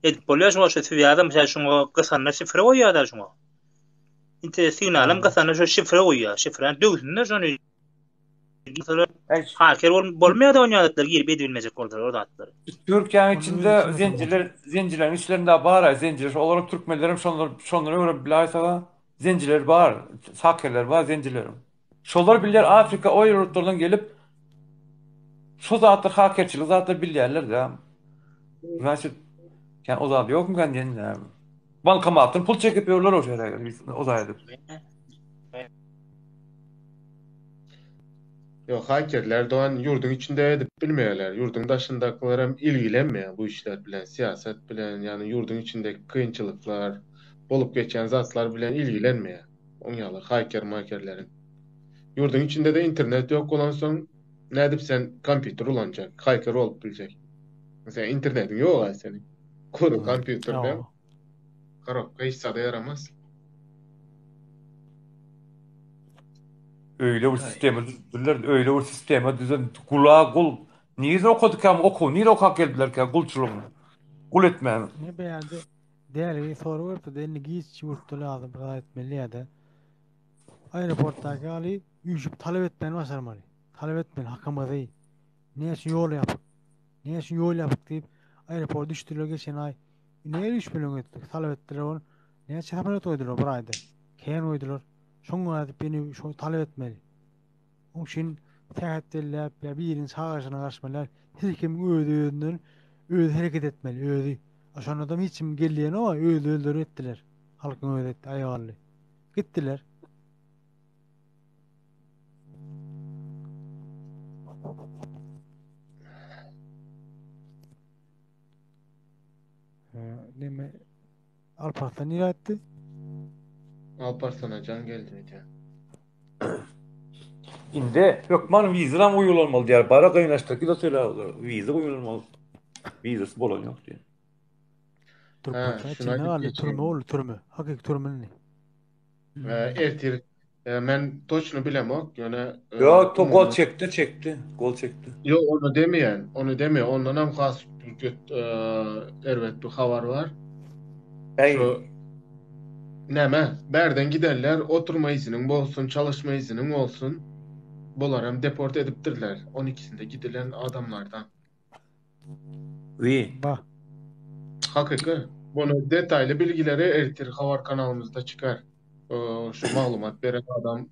edip bolýar şuňa şu swýazam mesela şuňa gysanda şifre goýýar-da şuňa. Inte signalam gysanda şu şifre goýýar. Şifräni döwsünler şony. Mesela haker bol bolmaýar-da onýa zatlar girip edibilmejek bolsalar o zatlary. Türkiýäniň içinde zenciler, zencileriň içlerinde bar, zenciler, olaryň türkmenlerem şonlar, şonlara görä bilaýsa zenciler bar, hakerler bar zencileriň. Şolar bilýär Afrika o ýurtlardan gelip şu zatlar hakerçilik zatlar bilýärler da. Значит, kän o zat ýokmy kän diýen näme. Bankomatdan pul çekip ýörler o şeýle o zat edip. Ýok, hakerler dogan ýurduň içinde edip bilmeýärler. Ýurduň daşyndakylar hem ilgilenmeýär bu işler bilen, syýasat bilen, ýagny ýurduň içindeki kynçylyklar, bolup geçýän zatlar bilen ilgilenmeýär. Oň ýaly haker makerleriň. Ýurduň içinde-de internet ýok bolansoň nädip sen kompýuter ulanjak, haker bolup biljek. Sen internetiň ýok-a seniň. Gury kompýuter däl. Korobka hiç zada ýaramaz. Öýle bir sistema düzdüler, öýle bir sistema düzen gula gul. Nirede okadyka, okuw nirede okap geldilerkä gulçulygyny. Gul etmäni. Ne beýärdi? Däligi sorag beripdir, indi giç ýurtda lazym bir zat etmeli ýa-da aeroportdaky ýaly üýşüp talap etmäni başarmaly. Talap etmeli hakymyzy. Näme üçin ýol ýapyk? Näme üçin ýol ýapyk diýip aeroporta düşdüler geçen aý. Näme üýşmeleň etdik, talap etdiler ol. Näçe samolýot goýdular bir aýda? Kän goýdular. Şoňa görä diýip ýene şo talap etmeli. Oň üçin sähet belläp ýa biriniň çagyryşyna garaşmaly däl. Her kimiň özi özünden özi hereket etmeli, özi. A şonda-da hiç kim gel diýenok, öz özleri etdiler. Halkyň özi etdi, aýak aldy. Gitdiler. Neme Alparslan nirä gitdi? Alparslana jaň geldi öýdýän. Indi hökman wizadan uýulanmaly diýýär. Bara gynaşdyk ýa töläp wiza uýulanmaly. Wizasy bolan ýok diýýär. Türkmenistan içinde galdy, türme boldy, türme. Hakyky türme indi. Ertir. E, men toçno bilemok, ýöne e, Ýok, to gol umumy çekdi, çekdi. Gol çekdi. Ýok, ony demeýän. Ony demeýän. Ondan hem has köt e, erbet bir habar bar. Äý, Şu näme, bärden gidenler oturma iziniň bolsun, çalışma iziniň bolsun, bular hem deport edipdirler. 12-sinde gidilen adamlardan. Wi. Bah. Hakyky. Bunu detaýly bilgileri ertir habar kanalymyzda çykar. Şu maglumat beren adam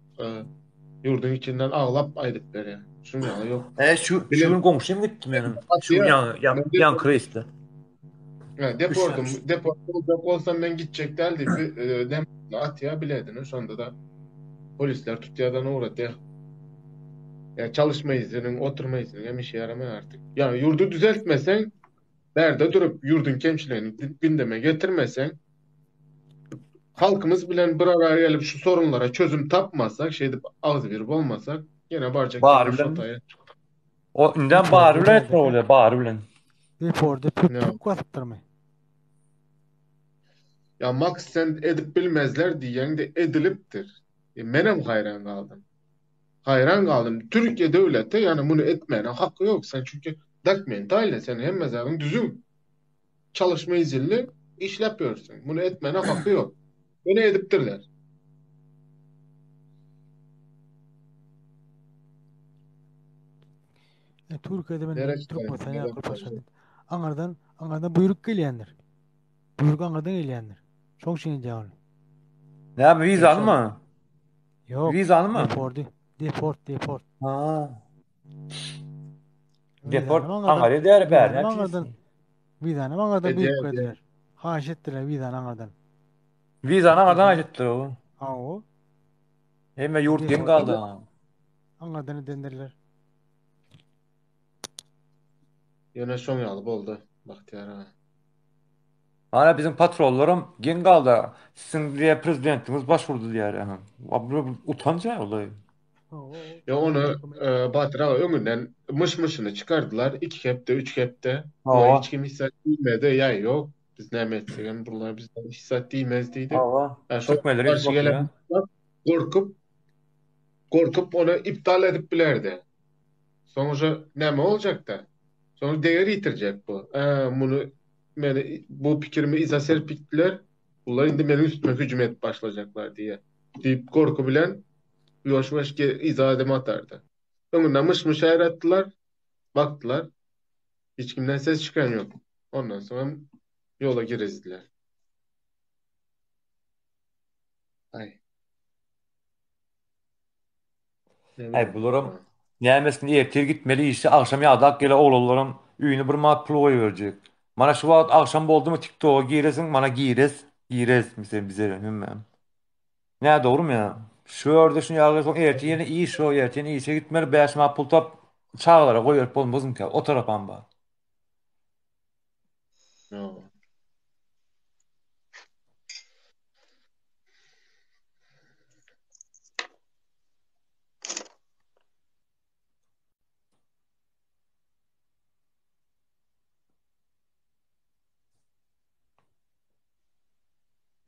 ýurduň içinden aglap aýdyp berýär. Şuň ýaly ýok. E şu şu gün goňşym gitdi meniň. Şu gün ýaňy ýaňky reýsde. Hä, depordum, deport boljak bolsam men gitjek däl diýip, dem atýar biledini, şonda-da polisler tutýardan ugratýar. Ýa çalışma izniniň, oturma izniniň hem işe ýaramaýar artyk. Ýa ýurdy düzeltmeseň, bärde durup ýurduň kemçiligini gündeme getirmeseň, halkymyz bilen bir araya gelip şu sorunlara çözüm tapmasak, şeýdip agzybir bolmasak, ýene barjak Bary ýerimiz bilen. şo taýa. O indem bary bilen etme bolýar, bary bilen. Deporda püp püp basypdyrmy? Ýa Max sen edip bilmezler diýýäňde edilipdir. E, menem haýran galdym. Haýran galdym. Türkiýe döwleti ýani muny etmäne haky ýok. Sen çünki dokumentalny, sen hemme zadyň düzüw. Çalışma izinli işläp ýörsüň. Muny etmäne haky ýok. Ýöne edipdirler. E, Türkiýede men Türkmenistan ýa paşa diýip. Aňardan, aňardan buýruk gelýändir. Buýruk aňardan gelýändir. Şoň üçin edýär ony. Näme wizanymy? Ýok. Wizanymy? Depordy. Deport, deport. Ha. Deport aňar edýär bärine. Aňardan wizany aňardan buýruk berdiler. Haýyş etdiler wizany aňardan. Wizany aňardan haýyş etdiler o. Hawa. Hemme ýurt geň galdy. Aňardan edendirler. Ýöne şoň ýaly boldy, Bagtyýar aga. Ana biziň patrollaram geň galdy. Siziň diýýär prezidentiňiz baş urdy diýýär. Utanç ýa ol. Ýa ony Batyr aga öňünden myş-myşyny çykardylar. 2 hepde, 3 hepde. Bular hiç kim hiç zat diýmedi. Ýa ýok, biz näme etsegem bular bizden hiç zat diýmez diýdi. Hawa. Şol garşy gelen gorkup gorkup ony iptal edip bilerdi. Soň uje näme boljakda? Soň deger ýitirjek bu. Ä, muny meni bu pikirimi yza serpikdiler. Bular indi meniň üstüme hüjüm edip başlajaklar diýýär. Diýip gorky bilen ýuwaş-ýuwaş yza ädim atardy. Öňünden myş-myş ýaýratdylar. Bakdylar. Hiç kimden ses çykan ýok. Ondan soň hem ýola girizdiler. Aý. Äý bularam nämesini ertir gitmeli işe agşam ýadap gele oglanlaram öýüne bir manat pul goýberjek. Mana şu wagt agşam boldumy tiktoga giresiň mana gires gires sen bize hemmäm. Nä dogrymy ýa? Şu ýerde şuny ýaly soň ertir ýene iş o ertir ýene işe gitmeli 5 manat pul tap çagalara goýberip bolmazmyka o tarapam bar. Ýok.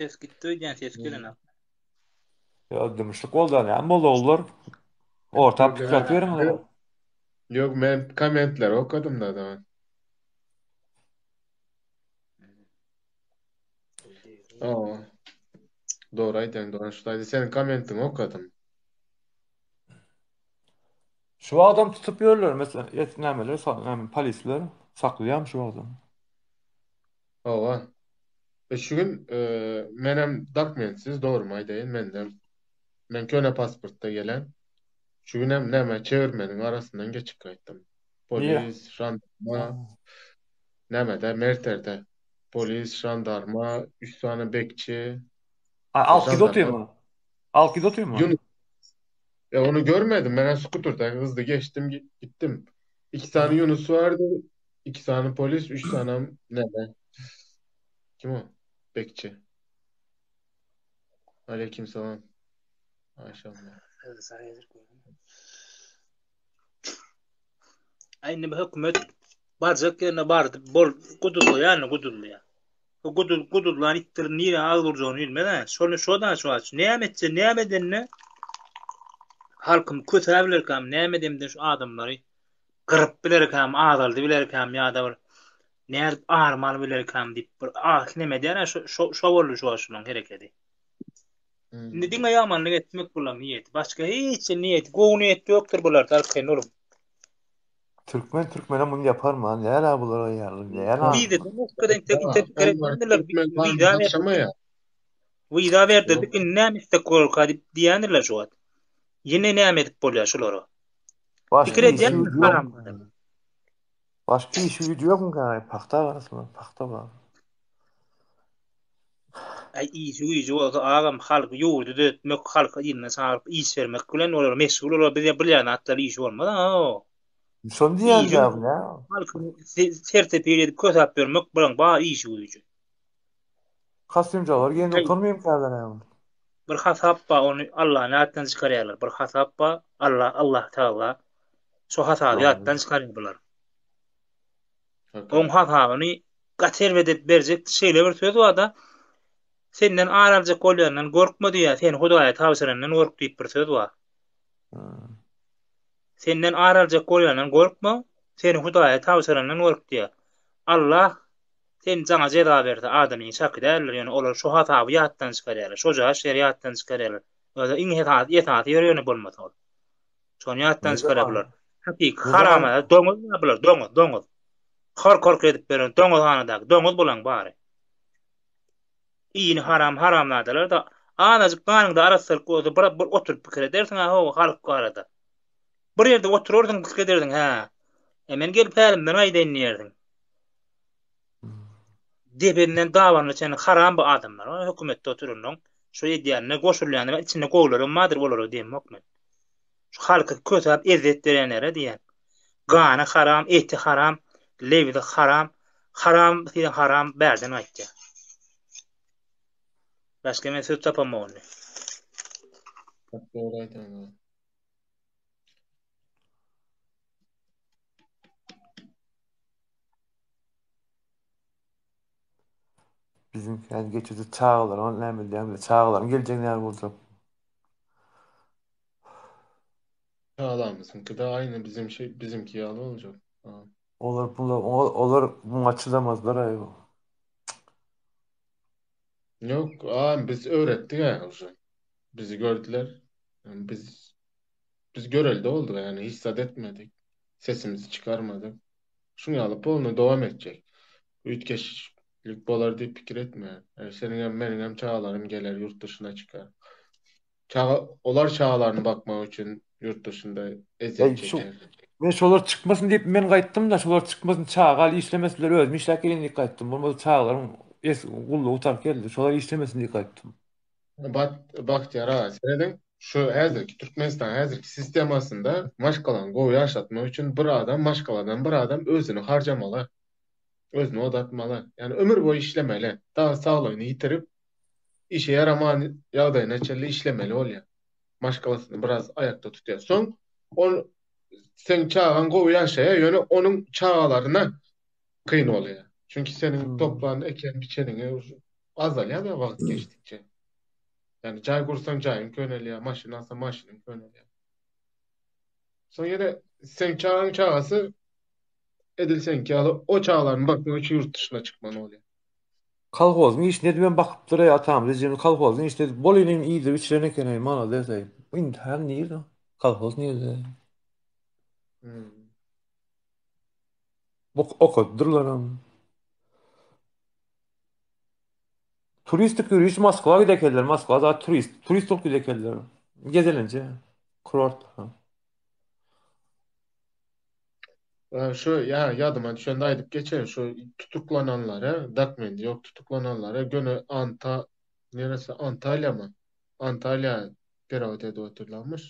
Ses gitdi öýdýän ses gelenok. Ýa dymyşlyk boldy näme boldy ogullar? Orta pikir atybermeli. Ýok men kommentleri okadym da zaman. Aa. Dogry aýdýaň dogan şu taýda seniň kommentiňi okadym. Şu wagtam tutup ýörler meselem et nämeler näme polisler saklaýam şu wagtam. Hawa. E şu gün e, menem dokumentsiz dogrymy aýdaýyn mende men köne pasportda gelen. Şu gün hem näme çevirmeniň arasyndan geçip gaýtdym. Polis, jandarma, nämede Merterde. Polis, jandarma, 3 sany bekçi. A 6 otyrmy? 6 otyrmy? Yunus. E onu görmedim. Ben skuterda hızlı geçtim gittim. 2 tane Yunus vardı. 2 tane polis, 3 tane neme? Kim o? Bekçi. Aleykümselam. Maşallah. Aý indi bu hökümet barjak ýerine bardy, bol guduzlaýar, guduzlaýar. Bu guduz guduzlan itler nirä agyz urjagyny bilmez ha. Şony şo da şu aç. Näme etse, näme edende? Halkymy kösäp bilerkäm, näme demde şu adamlary gyryp bilerkäm, azaldy bilerkäm ýa-da bir nädip arymy alyp bilerkäm diýip bir ah neme edýär şo şo şo boldy şu wagt şulaň herekedi. Indi Hmm. diňe ýamanlyk etmek bulaň niýeti. Başga hiç niýeti, gowy niýet ýokdur bularda arkaýyn boluň. Türkmen türkmene muny ýaparmy a näla bulara ýaly näla. Wizeden başga entek entek pikir Onlar etmändirler. türkmen Wiza ganyny berdirdik. taşlamaýar. Wiza berdirdik Ýok. indi näme etsek bolarka diýip diýendirler şu wagt. Ýene näme edip bolýar şulara? Başga Pikir işi edýärmi güýji ýok. haramzada? Başga işi güýji ýokmyka pagta garasynlar pagta bar. Aý işi güýji bolsa agam halky ýurdy düzetmek halky yzyna çagyryp iş bermek bilen olar meşgul olar bize bilýän zatlar işi bolmaz a. Şony diýýän Işi däl ýa. halky sertepir edip kösäp ýörmek bulaň bar işi güýji. Kostýumjalar geýende Aý utanmaýarmykalar näme? bir hasap bar ony Allany ýatdan çykarýarlar bir hasap bar Alla Allah Tagala şo hasaby ýatdan çykarýar bular. Oň hasabyny gaty erbet edip berjek şeýle bir söz barda senden ar aljak bolýandan gorkma diýýär seni hudaýa tabşyrandan gork diýip bir söz bar. Senden ar aljak bolýandan gorkma seni hudaýa tabşyrandan gork diýýär. Allah sen saňa jeza berse adamyň çaky däldir ýöne olar şo hasaby ýatdan çykarýarlar şojaş ýeri ýatdan çykarýarlar. Özi iň esasy esasy ýeri ýöne bolmasa ol. Şony ýatdan çykarýar bular. Hakyky haramzada doňuz bar bular, doňuz, doňuz. Hork-hork edip ýören doňuzhanadaky doňuz bulaň bary. Iýni haram haramzadalar da azajyk ganyňda arassalyk bolsa bir bir oturyp pikir edersiň ha ho halk barada. Bir ýerde oturarsyň pikir edersiň hä. E men gelip hälimden aýdaýyn diýersiň. Debenden dabanyna çenli haram bu adamlar. O hökümetde oturanlaryň şu edýänine goşulýanlara içinde gowularam bardyr olara diýemok men. Şu halky kösäp ezzet berenlere diýýän. Gany haram, eti haram, lebzi haram, haram diýen haram bärden gaýtýar. Başga men söz tapamok indi. Dogry aýdýaň. Biziňki häzir geçirdi çagalara näme edýäňmi? Çagalaryň geljegi näme boljak? Çagalarymyzyňky-da aýny bizim şey bizimki ýaly boljak. Ha. Olar bular olar muňa çydamazlar aý. Ýok, a biz öwretdik ha uje. Bizi gördüler. Yani biz biz görelde olduk yani hiç zat etmedik. Sesimizi çykarmadyk. Şuň ýaly polny dowam etjek. Üýtgeşiklik bolar diýip pikir etme. Yani seniň hem meniň hem çagalarym geler ýurt dyşyna çykar. Çaga olar çagalaryny bakmak üçin ýurt dyşynda ezýet Eý şu çeker. men şolar çykmasyn diýip men gaýtdym da şolar çykmasyn çaga işlemesinler özüm işläp geleýin diýip gaýtdym. Bolmasa çagalaryň es gullugy gutaryp geldi. Şolar işlemesin diýip gaýtdym. Bat Bagtyýar aga serediň şu häzirki Türkmenistan häzirki sistemasynda maşgalany gowy ýaşatmak üçin bir adam maşgaladan bir adam özüni harjamaly. Özüni odatmaly. Ýani ömür boýy işlemeli. Dagy saglygyny ýitirip işe ýaraman ýagdaýyna çenli işlemeli bolýar. Maşgalasyny biraz aýakda tutýar. Soň ol seň çagaň gowy ýaşaýar, ýöne onuň çagalaryna kyn bolýar. Çünki seniň Hmm. toplan eken biçeniňi azalýar-da wagt geçdikçe. Ýani jaý gursaň jaýyň könelýär, maşyn alsaň maşynyň könelýär. Soň ýene seň çagaň çagasy edil seňki ýaly o çagalaryny bakmak üçin ýurt dyşyna çykmaly bolýar. Kolhozyň işini edibem bakypdyr-eý atamyz ejemiz kolhozyň işini edip bol inim iýdirip içiren eken-eý malades-eý. Indi hä nirde kolhoz nirde? Hmm. Ok okadypdyrlaram. Turistik ýöriş Moskwa gidekenler Moskwa zat turist turist bolup gidekenler gezelenje kurort. Şu ýa ýadyma düşende aýdyp geçeýin şu tutuklananlara dokumenti ýok tutuklananlara göni Anta neresi Antalýamy Antalýa perewod edip otyrlarmyş.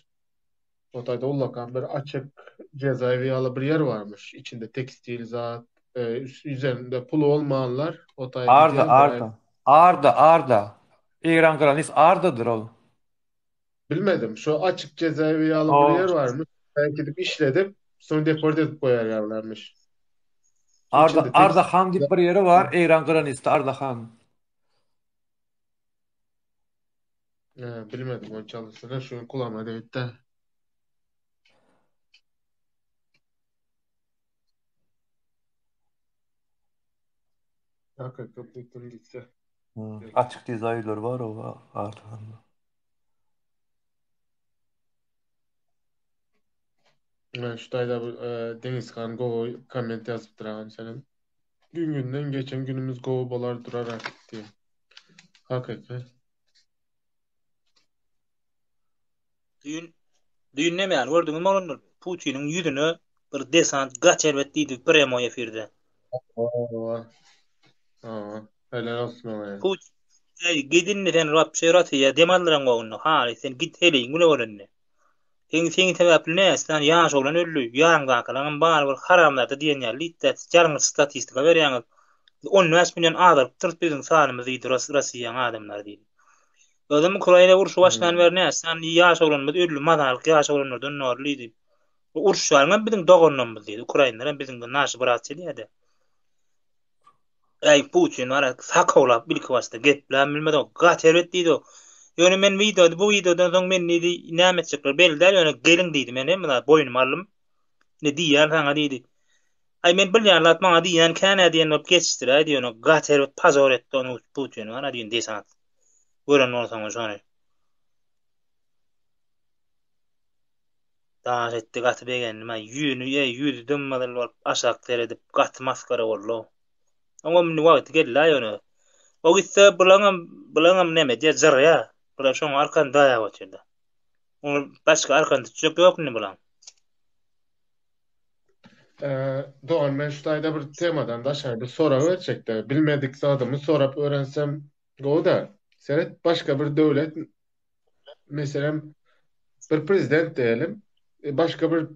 O taýda ullakan bir açyk cezaewi ýaly bir ýer barmyş. Içinde tekstil zat, üzerinde puly bolmanlar o taýa Arda gidýär bir aý. Arda Arda Arda Eýran granis Ardadyr ol. Bilmedim. Şu açyk cezaewi ýaly bir O ýer barmyş. Taýa gidip işledip, soň deport edip goýarýarlarmyş. Arda İçinde Ardahan tekstil diýip bir ýeri bar Eýran granisde Ardahan. He, bilmedim onçalysyny. Şu kulağıma değdi de. Hakyky Putin gitse. Açyk dizaýnlar bar o arasynda. Men şu taýda bir e, Denizhan gowy komment ýazypdyr agam senem. Gün günden geçen günümüz gowy bolar durar artık diýip. Hakyky. Düýn düýn näme gördüňizmi oglanlar? Putiniň ýüzüne bir desant gaç erbet diýdi prýamoý efirde. Hawa. Hawa. Helal olsun oňa. Put Eý, git indi sen wapşe Rossiýa dem aldyraňok indi. Haly sen git heleýiň bile bol indi. Seň seň sebäpli näçe sany ýaş oglan öldi. Ýanyňdakylaryňam bary bir haramzada diýen ýaly diýdi. Ýalňyş statistika berýäňiz. 15 million azalypdyr biziň sanymyz diýdi Rossiýanyň adamlary diýdi. Özem Ukraina urşy başlan bäri näçe sany ýaş oglanymyz öldi, mazalyk ýaş oglanlardan doly diýdi. Bu uruşýanam biziň doganlarymyz diýdi. Ukrainler hem biziň naşy brat diýdi. Äý Putin bar sakawlap ilki başda gepläp bilmedi. Gaty erbet diýdi. Ýöne men wideoda bu wideodan soň men diýdi näme etjekler belli däl ýöne geliň diýdi. Men hemme zat boýnuma aldym. Ne diýýän saňa diýdi. Aý men bilýän zat maňa diýýän känä diýen bolup geçişdiräýdi ýöne gaty erbet pozor etdi ony Putin bar diýen desant. Gören bolsaňyz şony. Daş etdi gaty begendim aý ýüzüni eý ýüzi dym-gyzyl bolup aşak seredip gaty masgara boldy. Oňam indi wagty geldi-ä ýöne. O gitse bulaňam bulaňam neme edýär jyrýar. Bular şoňa arkany daýap otyrda. Oňa başga arkany tutjak ýok indi bulaň. Dogan men şu taýda bir temadan daşary bir sorag berjekde. Bilmedik zadymy sorap öwrensem gowy-da. Seret başga bir döwlet meselem bir prezident diýelim, e, başga bir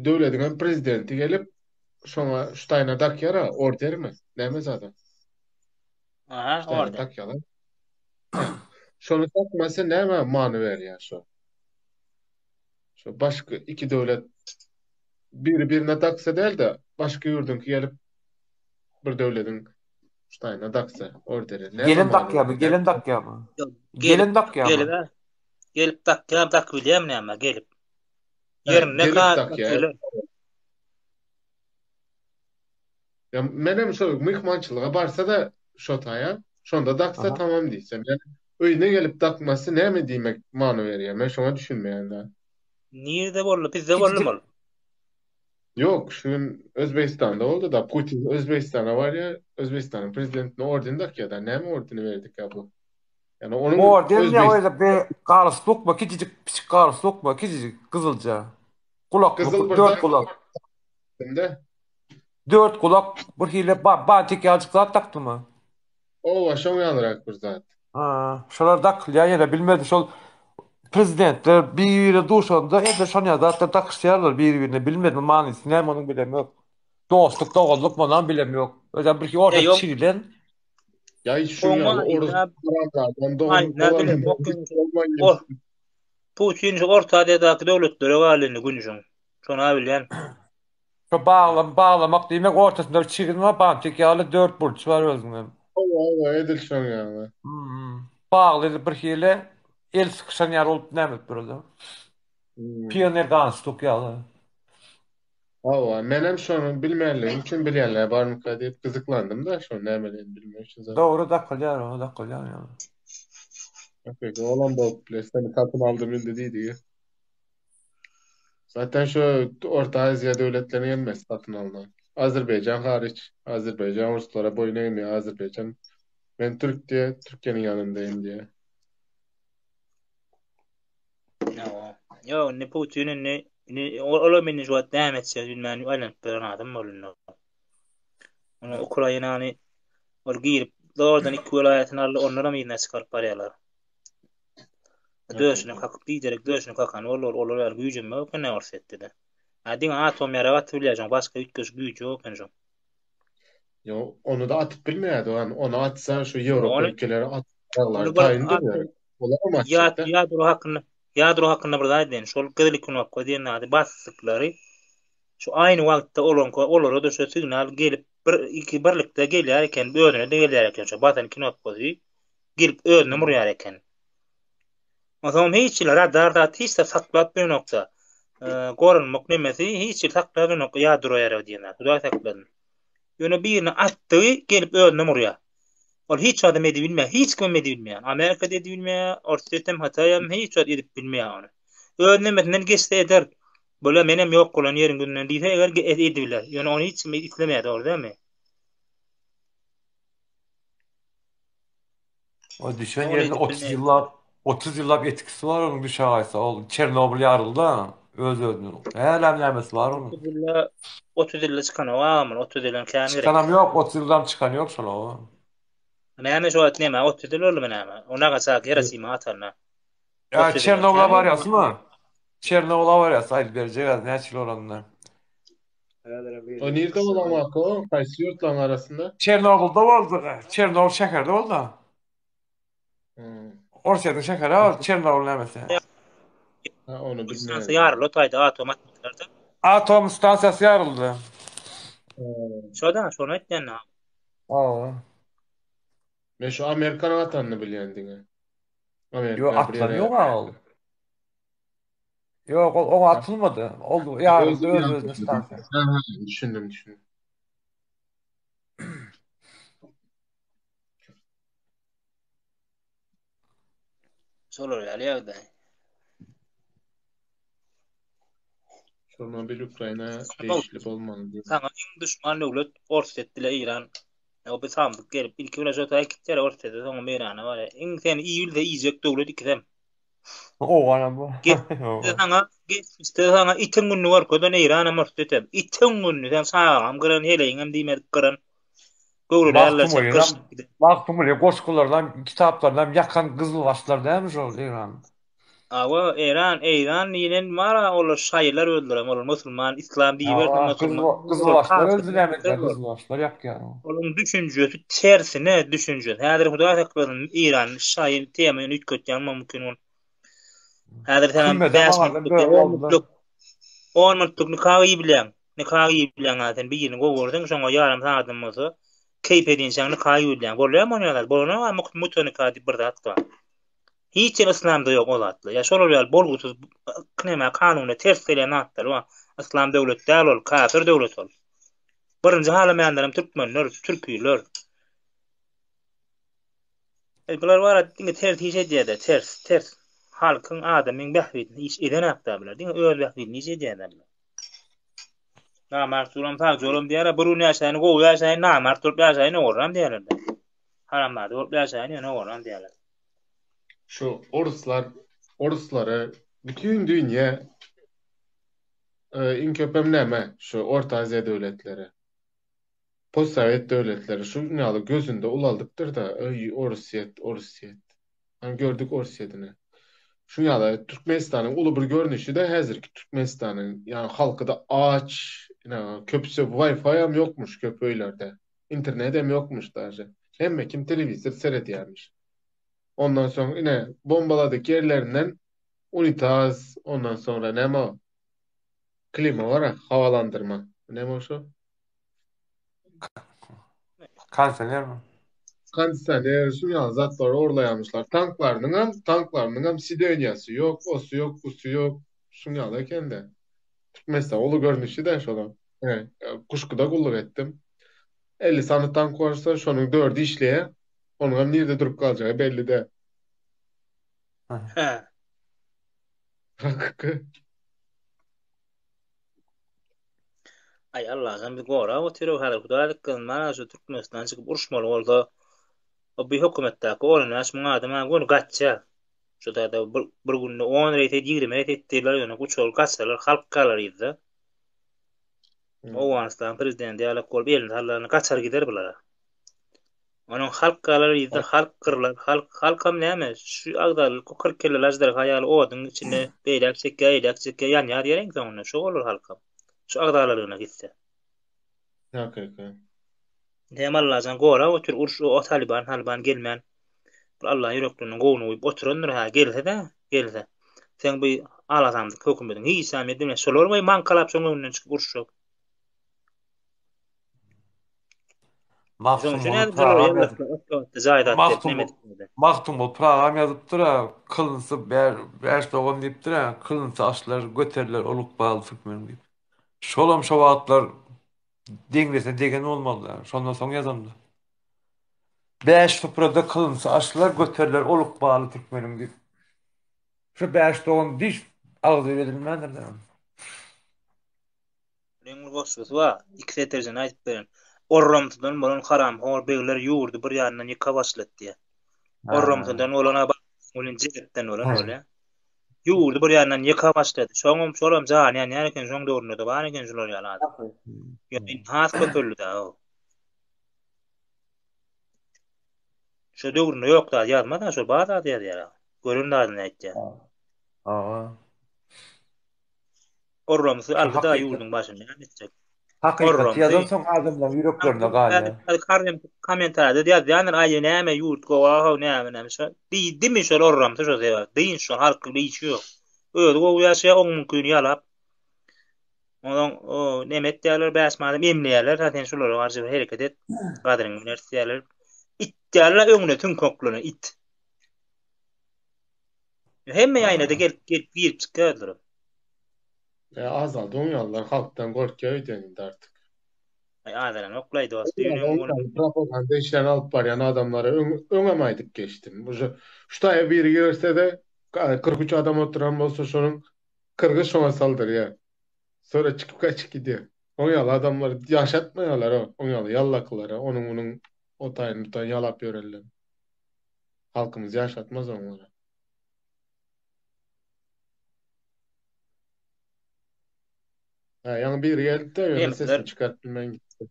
döwletiň hem prezidenti gelip şoňa şu taýyna dakýar-a ordermi? Näme zada? Aha, Şu taýyna order. dakýarlar. Hä. Şony dakmasa näme many berýär şo? Şo başga iki döwlet biri birine daksa däl-de, başga ýurduňky gelip bir döwletiň şu taýyna daksa orderi. Näme Gelen many dakýarmy? berýär? Gelen dakýarmy? Ýok, Gelen gelip, dakýarmy? gelip, gelip dakýar, dakyp bilýärmi näme, gelip. Hä, Ýerinde gelip ka dakýar. dakýarlar. Ya menem şo myhmançylyga barsa-da şo taýa, şonda daksa Aha. tamam diýsem. Ýani öýüne gelip dakmasy näme diýmek many berýär? Men şoňa düşünmeýän-dä. Nirde boldy? Bizde boldumy Kiçijik ol? Ýok, şu gün Özbegistanda boldy-da. Putin Özbegistana barýar, Özbegistanyň prezidentine orden dakýar-da. Näme ordeni berdikä bu? Ýani onuň orden ýa Özbegistan öyle bir galstukmy, kiçijik piçik galstukmy, kiçijik gyzylja. Gulakly, gyzyl bir dört gulak. dakdy-da. Dört gulak bir hili ba bantik ýalyjyk zat dakdymy? Owa, şoň ýalyrak bir zat. Ha, şolar dakylýar ýene bilmedim şol prezidentler bir-birine duşanda edil şon ýaly zatlar dakyşýarlar bir-birine bilmedim manysy näme onuň bilem ýok. Dostluk doganlyk munam bilem ýok. Özem bir E, orta ýok. çiglen. Ýa hiç şuň Oň ýaly orus manysyna haramzadadan dogan manysyna bolan bilemok. hiç bolmaýyn. Or Putin şu Orta Aziýadaky döwletlere galdy indi gün şuň. Şony-a bilýän. Şo baglam baglamak diýmek ortasynda bir çigin bar bantik ýaly dört burçy bar özüniň. Hawa hawa edil şoň ýaly. Hmm. Bagly bir hili el sykyşan ýaly bolup näme edip durady. Hmm. Pioner galstuk ýaly. Hawa menem şony bilmänligim üçin bilýänler barmyka diýip gyzyklandym-da şony nämeligini bilmek üçin zaten. Dogry dakylýar o dakylýar ýaly. Okey, olam bolup biler. Seni satyn aldym indi diýdigi. Zaten şu Orta Aziýa döwletleriniň hemmesi satyn alnan. Azerbaýjan hariç. Azerbaýjan ruslara boýun egmeýär. Azerbaýjan men türk diýe, Türkiýäniň ýanyndaýyn diýe. Ýok. Ýok, indi Putin indi indi olam indi şu wagt näme etjegini bilmän aýlanyp ýören adam boldy indi. Ony Ukrainany ol girip zordan iki welaýatyny aldy, ondanam yzyna çykaryp barýarlar. Döşüne kakyp biderek döşüne kakan boldy ol olar ýaly güýjem ýok eken Orsýetde-de. Ha diňe atom ýarag atyp bilýär şoň başga üýtgeşik güýji ýok eken şoň. Ýok, ony da atyp bilmeýärdi ony. Ony atsa şu Ýewropa Ony ülkeleri at ony ýaraglary bir taýyn durýar. Olaram ýa atjak-da. ýadro hakynda ýadro hakynda bir zat aýdaýyn. Şol gyzyl knopka diýen zady basdyklary şu aýny wagtda olaňka olara-da şu signal gelip bir iki birlikde gelýär eken, özüne-de gelýär eken şo basan knopkasy gelip özüne urýar eken. Onsoňam hiç hili radar zat hiç zat saklap bilenokda. Goranmak nemesi hiç hili saklap bilenok ýadro ýaragy diýen zat. Hudaý saklasyn. Ýöne birini atdygy gelip özüne urýar. Ol hiç adam edibilmeýär, hiç kimem edibilmeýär. Amerika-da edibilmeýär, Orsýetem, Hytaýam hiç wagt edip bilmeýär ony. Öz nemesinden geçse eder. Bolýa menem ýok bolan ýeriň gününden diýse eger edibiler. Ýöne ony hiç kim islemeýär dogry dälmi? O düşen Ony ýerinde edip 30 bilmeýär. ýyllap 30 ýyllap etkisi bar onuň düşägaýsa ol Çernobyl ýaryldy öz-özünden. Hälem nämesi bar onuň. 30 ýylda 30 ýylda çykanok agam ol 30 ýyldan kän gerek. Çykanam ýok 30 ýyldam çykan ýok şol o. Näme şu wagt näme 30 ýyl boldumy näme? O Nagasaki Hirosima atanyna. Ýa 30 ýyldan Çernobyla kän boldy. barýasmy? Çernobyla barýas aýdyp berjek az näçe ýyl bolanyny. Häzirem O biriniň nirde kyssasy bolan waka o? Haýsy ýurtlaryň arasynda? Çernobylda boldy. Çernobyl şäherde boldy. Hmm. Orsýetiň şäheri ol Çernobyl nämesi. Ha, ony Stansiýa bilmeýän. ýaryldy o taýda atom atmadylar-da. Atom stansiýasy ýaryldy. Hmm. Şo-da, şony aýtýan da. Hawa. Men şu Amerikanyň atanyny bilýän diňe. Ýok, Amerika bir atylan ýere ýok a ol. Ýok, ol oňa atylmady. Ol ýaryldy Özü öz-özüne ýaryldy. stansiýa. Ha, ha, düşündim, düşündim. Şolar ýaly ýagdaý. Çornobil Ukraina degişli bolmaly diýip. Saňa iň duşman döwlet Orsýet bile Eýran. O bir samsyk gelip ilki bilen şo taýy gitýär Orsýete soňam Eýrana barýar. Iň seni iýilse iýjek döwlet ikisem. Owganam bu. Geçmişde saňa geçmişde saňa itiň gününi görkezen Eýranam Orsýetem. Itiň gününi sen çagaňam gyran heleýiňem diýmedik gyran. Göwreli ýalylar Magtymgulyňam gyryşyp giden. Magtymguly goşgularynam kitaplarynam ýakan gyzylbaşlar dälmi şol Eýran? Awa Eýran Eýran diýlen bar-a olar şaýylar öldüren olar musulman islam diýibersin Awa musulman gyzyl olar gyzylbaşlar kafir öldü näme olar. gyzylbaşlar ýakýar. Olaryň düşünjesi tersine düşünjesi. Häzir Hudaý saklasyn Eýran şaýy temany üýtgetýän mümkin ol. Häzir sen hem Kümmede 5 maňadan minutlyk böri 10 boldular. minutlyk 10 minutlyk nika gyýybilýäň. Nika gyýybilýäň ha sen birini gowy görseň şoňa ýarym sagadam bolsa keýp edinçäň nika gyýybilýäň. Bolýarmy onuň ýaly? Bolanok muta nika diýip bir zat bar. Hiç ýerde yslamda ýok o zatlar. Ýa şolar ýaly bolgusyz näme kanuna ters gelýän zatlar bar. Yslam döwlet däl ol, kafir döwlet ol. Birinji halamaýanlaram türkmenler, türkiler. E, bular bar diňe ters iş edýärler, ters, ters. Halkyň, adamyň bähbidine iş edenakda bular. Diňe öz bähbidine iş edýärler bular. Namart bolam, sagja bolam diýýärler. Bir gün ýaşaýyn, gowy ýaşaýyn, namart bolup ýaşaýyn, ogurlam diýýärler. Haramzada bolup ýaşaýyn, ýöne ogurlam diýýärler. Şu oruslar, oruslary bütün dünýä e, iň köpem näme? Şu Orta Aziýa döwletleri. Postsowet döwletleri şu ýaly gözünde ulaldypdyr-da, öý Orsýet, Orsýet. Hani gördük Orsýetini. Şu ýaly Türkmenistanyň uly bir görnüşi-de häzirki Türkmenistanyň, ýagny halky-da aç, ine, köpüsi Wi-Fi-am ýokmuş köp öýlerde. Internedem ýokmuş daže. Hemme kim telewizor seredýärmiş. Ondan soň ine bombaladyk ýerlerinden unitaz, ondan soňra näme o? Klima bar-a, hawalandyrma. Näme o şo? Kondisionermi? Kondisioner, şu ýaly zatlary ogurlaýarmyşlar. Tanklarynyňam, tanklarynyňam sideniýasy ýok, osy ýok, busy ýok. Şuň ýaly eken-de. Türkmenistan uly görnüşi-dä şolam. He, Guşguda gulluk etdim. 50 sany tank bolsa, şonuň dördi işleýär. Onuňam nirde durup galjagy belli däl. Hä. Hakyky. Aý Allahjan bizi gorap otyr häzir Hudaý dykgyn mana şu Türkmenistan çykyp uruşmaly bolsa o bir hökümetdäki 15 müň adam ha göni gaçýar. Şu taýda bir, bir günde 10 reýs et, 20 reýs et diýdiler, ýöne uçar gaçsalar halk galar yzda. Hmm. Owganystan prezidenti ýalak bolup elini sallanda gaçar gider bulara. Onuň halk galar yzda halk gyrlar halk halkam näme şu agzalyk 40 kelleli aždarha ýaly oduň içinde beýläk çekýär eýläk çekýär ýanýar diýer iň soňunda şo bolar halkam şu agzalalygyna gitse. Hakyky. Hem Allajan gorap otyr uruş o Taliban Taliban gelmän bir Allaň ýürekleriniň gowuny guýup oturandyr ha gelse-de gelse seň bu alasamdyk hökümediň hiç zam edilmez şolar we maňkalap şoň öňünden çykyp uruşjak. Şonuň üçin Magtymguly häzir bular Pyragam ýazyp ýerleşme jaý zat berip neme Magtymguly edip bilmedi. Magtymguly Pyragam ýazypdyr-a, kylynsa bäş dogan diýipdir-ä, kylynsa aşlar, göteriler ol ykbaly türkmeniň diýip. Şolam şo wagtlar deňlese degen bolmaly-da, şondan soň ýazandy. Bäş suprada kylynsa aşlar, göteriler ol ykbaly türkmeniň diýip. Şu bäş dogan diş agzybir edilmändir da. Munuň bir goşgusy bar, iki setirjini aýdyp berin. Orramsydan bolan haramhor begler ýurdy bir ýandan ýyka başlady diýýär. Orramsydan bolan-a welin jelepden bolan bolýar. Ýurdy bir ýandan ýyka başlady. Şoňam şolam jany ýanýan eken, şoň döwründe-de bar eken şular ýaly adam. Ýöne indi has köpeldi-dä o. Şo döwründe ýok zat ýazmaz-a, şo bar zady ýazýar-a. Gören zadyny aýtýar. Hawa. Orramsy aldy-da ýurduň başyny näme etjek? Hakykaty ýazansoň adamlaryň ýüreklerinde galýar. Kommentariýada ýazýandyr, aý näme ýurt gowy-how näme näme şo. Diýdimi şol orramsy şo sebäp. Dynç şol halk bilen işi ýok. Özi gowy ýaşaýar, oň müňkini ýalap. Onsoň o neme etýärler, bäş manat emleýärler, ha sen şulara garşy bir hereket et, gadyryňy bileris diýýärler. It diýýärler öňüne süňk oklana it. Hemme ýaýnada gelip gelip girip çykýardylar. E, azaldy oň ýalylar halkdan gorkýar öýdýän indi artyk. Aý azalanok-laý dost. Propaganda işlerini alyp barýan adamlara öň öňem aýdyp geçdim. Uje şu taýa biri girse-de 43 adam oturan bolsa şonuň kyrgy şoňa saldyrýar. Sonra çykyp gaçyp gidýär. Oň ýaly adamlary ýaşatmaýarlar oň ýaly ýallakylary onuň munuň o taýyny bu taýyny ýalap ýörenler. Halkymyz ýaşatmaz oňlary. Hä, ýaňy biri geldi-de, ýöne sesini çykaryp bilmän gitdi.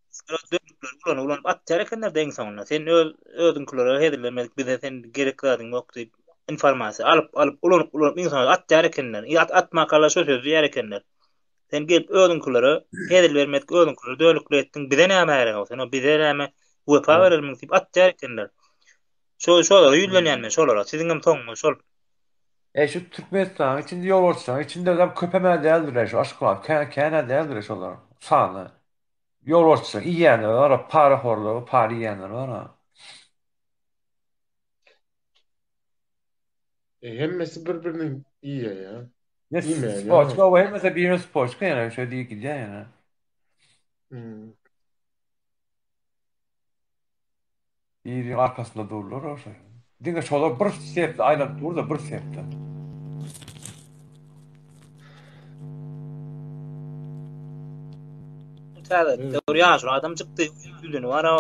Dönükleri ulanyp ulanyp atýar ekenler-de iň soňunda. Sen öz özüňkilere hezillenmedik bize sen gerek zadyň ýok diýip informasiýa alyp alyp ulanyp ulanyp iň soňunda atýar ekenler. At atmakalar şo sözi diýer ekenler. Sen gelip özüňkilere hezil bermedik özüňkilere dönüklik etdiň bize näme gerek sen o bize näme wepa berermiň diýip atýar ekenler. Şo şolara ýüzlenýän men şolara. Siziňem soňuňyz şol. E şu Türkmenistanyň içinde ýolbaşçylaryň içinde hem köpem-ä däldir-ä şu Aşgabat kän kän-ä däldir-ä şolaryň sany. Ýolbaşçylar iýýänler bar-a, parahorlar, para iýýänler bar-a. E hemmesi bir-birini iýýär ýa. Ne Iýmeýän spoçka ýok. o hemmesi birine spoçka ýene şöyle diýip gidýär ýene. Hmm. Biriniň arkasynda durlar oşa. Diňe şolar bir sepde aýlanyp dur-da bir sepde. Täze döwür ýaşuly adam çykdy, ýüzüni bar-a,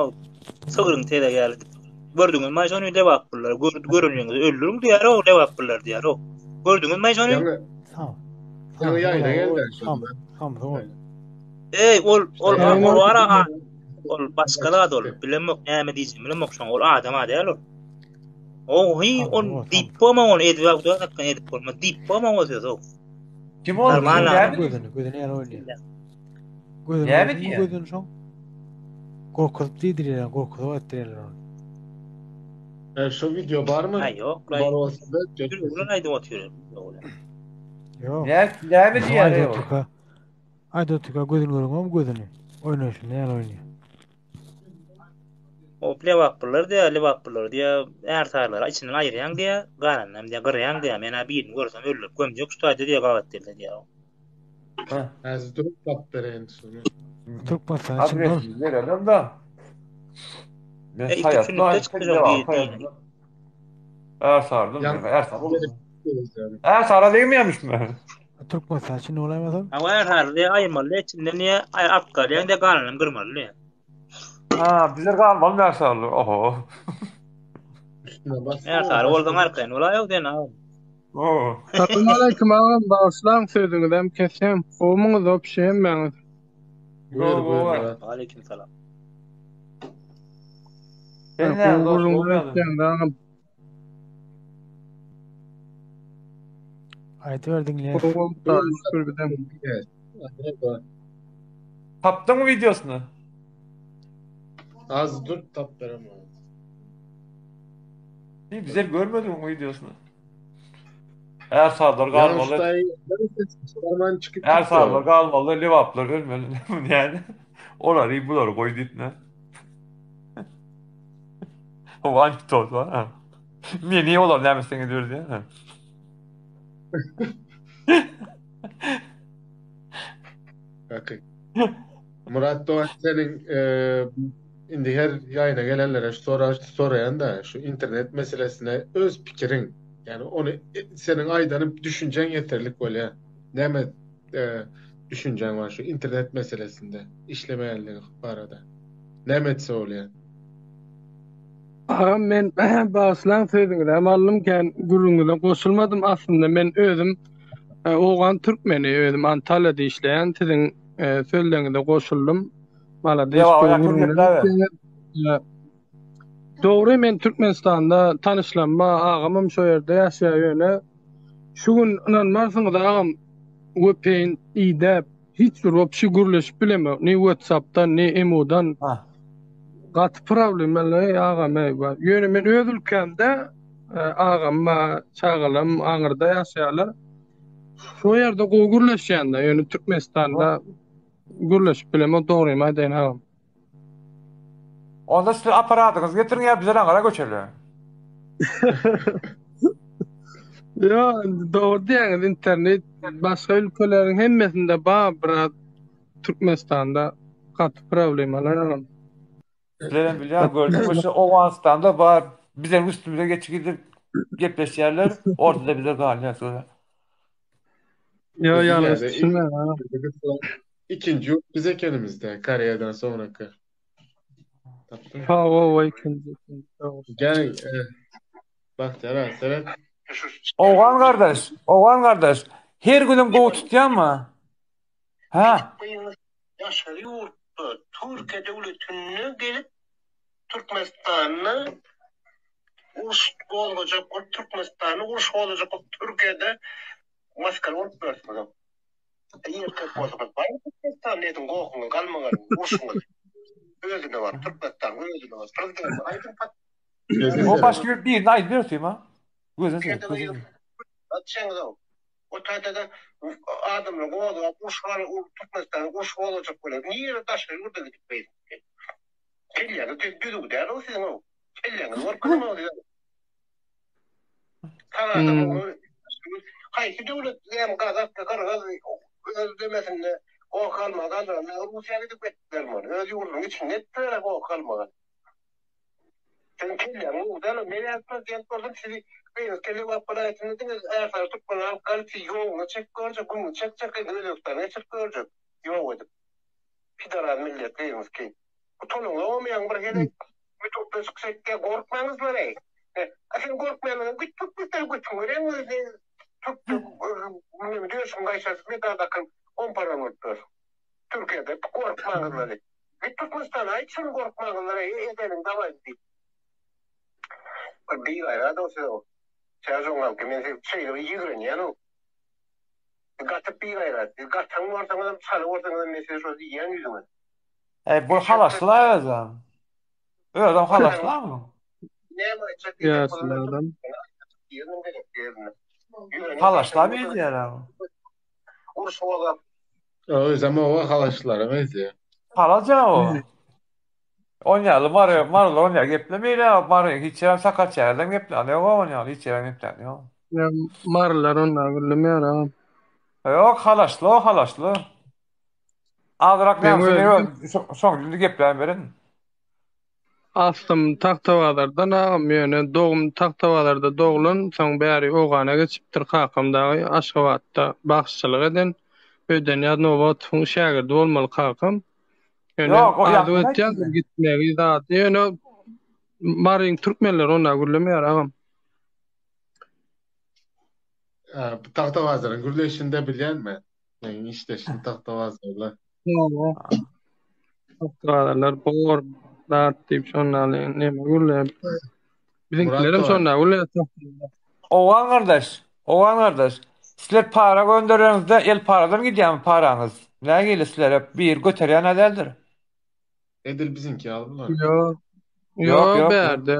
sygryň tezegi ýaly. Gördüňizmi şony lebaplylar? Gör, göreniňizi öldüriň diýýär-ow lebaplylar diýýär-ow. Gördüňizmi şony? Ýaňy Sam. Ýaňy ýaýyna geldi şol. Sam, sam. Eý, ol ol ol bar-a Ol başga zat ol. Bilemok näme diýjegimi bilemok şoňa. Ol adam-a däl ol. O hi ol diýip bolma ony edip agdakdan edip bolma. Diýip bolma o sözi. Kim ol? Normal adam. Gözüni, gözüni ýaly oýnaýar. Gözüni Näme diýýär? Gözüni şoň. Gorkuzyp diýdirýär, gorkuzyp aýtdyrýarlar ony. E, şu video barmy? Ha ýok. Bar bolsa da Ulan aýdyp otyr. Ýok. Näme näme diýýär? ol? Aýda otyka gözüni görüňmi gözüni. Oýnaýşy näl oýnaýar. O lebaplylar diýä, lebaplylar diýä, ärsarlary içinden aýyrýaň diýä, galanynam diýä gyrýaň diýä. Men-ä birini görsem öldürip gömjek şu taýda diýä gabat gelse diýä. Hä. Häzir durup tapyp bereýin şuny. Türkmenistan içinde ol. Adresini berelim da. Men E, ilki saýatly üçünlikde aýtdym, çykdy Lebap şoň saýatly. Ärsardan, Ýaňy Ärsar. Ärsara degmeýärmişmi? Türkmenistan içinde bolaýmasam. Hawa ärsarly diýä aýyrmaly içinden diýä, alyp galýaň diýä galanynam gyrmaly diýä. Ha, bizler galmaly ärsarly. Oho. Üstüne bas. Ärsarly bolsaň arkaýyn bolaýaw sen agam. Oo. Salam aleýkum agam bagyşlaň sözüňizem kesýän gowmyňyz obşi hemmäňiz. Buyur Gowy, buyur gowy. Murat. Aleýkim salam. Sen Gowy näme dost, gürrüňler gowmy ýaly? etýäňiz agam. Aýdyber diňleýäs. Gowy bolupdyr şükür bizem. Tapdyňmy wideosyny? Az dur tap berem. Bir güzel görmedim oň wideosyny. Ärsarlar galmaly. Çıkarman çıkıp Ärsarlar galmaly, Lebaplar ölmeli. Yani olary bulary goý diýip ne? O anekdot var ha. Niye niye olar näme sen ediyor diýen ha. Bakın. Murat Doğan senin e, Indi her ýaýyna gelenlere şu soragy soraýan-da, şu internet meselesine öz pikiriň, ýagny ony seniň aýdanyň düşünjäň ýeterlik bolýar. Näme düşünjäň bar şu internet meselesinde, işlemeýänligi barada? Näme etse bolýar? Agam men bagyşlaň sözüňizem aldym kän gürrüňiňize goşulmadym aslynda men özüm owgan türkmeni özüm Antalýada işleýän siziň sözleriňize goşuldym Malades Dogry men Türkmenistanda tanyşlanma agamam şo ýerde ýaşaýar ýöne şu gün ynanmarsyňyz agam vpn idäp hiç bir wapşi gürleşip bilemok ne whatsappdan ne imodan gaty problemaly agam eý ýöne men öz ülkämde agam bar çagalarym aňyrda ýaşaýarlar şo ýerde gowy gürleşýända ýöne Türkmenistanda Gürleşip bilemok dogrymy aýdaýyn agam. Onda siz aparadyňyzy getiriň ýa bizler aňara göçeli. Ýok indi dogry diýýäňiz internet başga ülkeleriň hemmesinde bar biraz Türkmenistanda gaty problemalar agam. Sizlerem bilýän gördüňmi şu Owganystanda bar biziň üstümize geçip gidip gepleşýärler ortada bize galýar şolar. Ýok ýalňyş düşünme. Ikinji ýurt biz ekenimizde Koreýadan soňraky. Tapdyň. Hawa ikinji. Gel. Bagtyýar aga seret. Owgan gardaş, Owgan gardaş, her günüň gowy tutýanmy? Ha? Daşary ýurtda Türkiýe döwletinde gelip Türkmenistanda uruş gozgajak bolup Türkmenistanda uruş gozgajak bolup Türkiýede maskara bolup ýörsüňiz. Erkek bolsaňyz baryň Türkmenistanda ediň gohuňyzy galmagalyň urşuňyzy. Özüne baryp Türkmenistanyň özüne baryp prezidente aýdyň pat. O başga bir birini aýdyp ýörsün ha. Gözüni seveyim. Açaňyz O taýda-da adamlar gozgap uruş Türkmenistanda uruş gozgajak bolýar. Nirede daşary ýurda gidip beýdip. Kelläňiz tüz düzüw däl o siziň o. Kelläňizi görkeziň o siziň. Haýsy döwlet hem gazak, gyrgyz öz demesinde goh galmagy galdyran. Russiýa gidip etdiler muny. Öz ýurdunyň içinde etdiler goh galmagy. Siziň kelläňiz gowy däl. Men häzir prezident bolsam sizi gyzyl kelle bap welaýatynda diňe Ärsary türkmeni alyp galyp sizi ýoguňa çekip görjek, güňüňi çekjek, Özbegistana geçirip görjek. Ýok edip. Pidaraz millet gyzyňyz ki. Utanyňzogam ýaňy bir gezek ýutubda çykyş etýä gorkmaňyzlareý. A sen gorkmaýaňyzam git Türkmenistana götüň bereň özi türk neme döşüň gaýşardyp medal dakynyp gomparan bolup ýörsüň. Türkiýede gorkmaňyzlary. Git Türkmenistana aýt şony gorkmaňyzlareý edeliň dawaý diýip. Bir bigaýrat o siz o. Çäjoňňalky men sizi şeýle bir ýigrenýän o. Gaty bigaýrat. Siz gataň bolsaňyzam çala bolsaňyzam men size şo diýýän ýüzüňe. Eý bu halaşla özem. Özem halaşlamy? Näme aýtjak Ýaşly adam. Halaşla meňzeýär a. Uruş bozap. Özem oba halaşlara meňzeýär. Halaja o. Onýaly mary marylar onýa geplemeýär mary hiç ýerem sakat şäherden geplän ýok onýaly hiç ýerem geplän ýok. Ýa marylar onda gürlemeýär agam. Ýok halaşly o halaşly. Azrak Meň näme özüm şoň dilinde gepläp berin. Aslym Tagtabazardan agam ýöne dogum Tagtabazarda doglan soň bäri Owgana geçipdir kakam dagy Aşgabatda bagşyçylyk eden Ödenýaz Nobatowyň şägirdi bolmaly kakam ýöne Ýok o arzuw ýakyn etýändir aýtdy. gitmegi zady ýöne Maryň türkmenleri onda gürlemeýär agam. Tagtabazaryň gürleýşini-de bilýän men. Meň işdeşim Tagtabazarly. Hawa. Tagtabazarlar bor zat diýip şonda neme gürleýär. Biziňkilerem şonda gürleýär. Owgan gardaş, Owgan gardaş. Sizler para göndereniňizde el paradan gidýärmi paraňyz? Nähili sizlere bir göterýän-ä däldir? Edil biziňki ýaly bular. Ýok. Ýok, Ýok, ýok. bärde.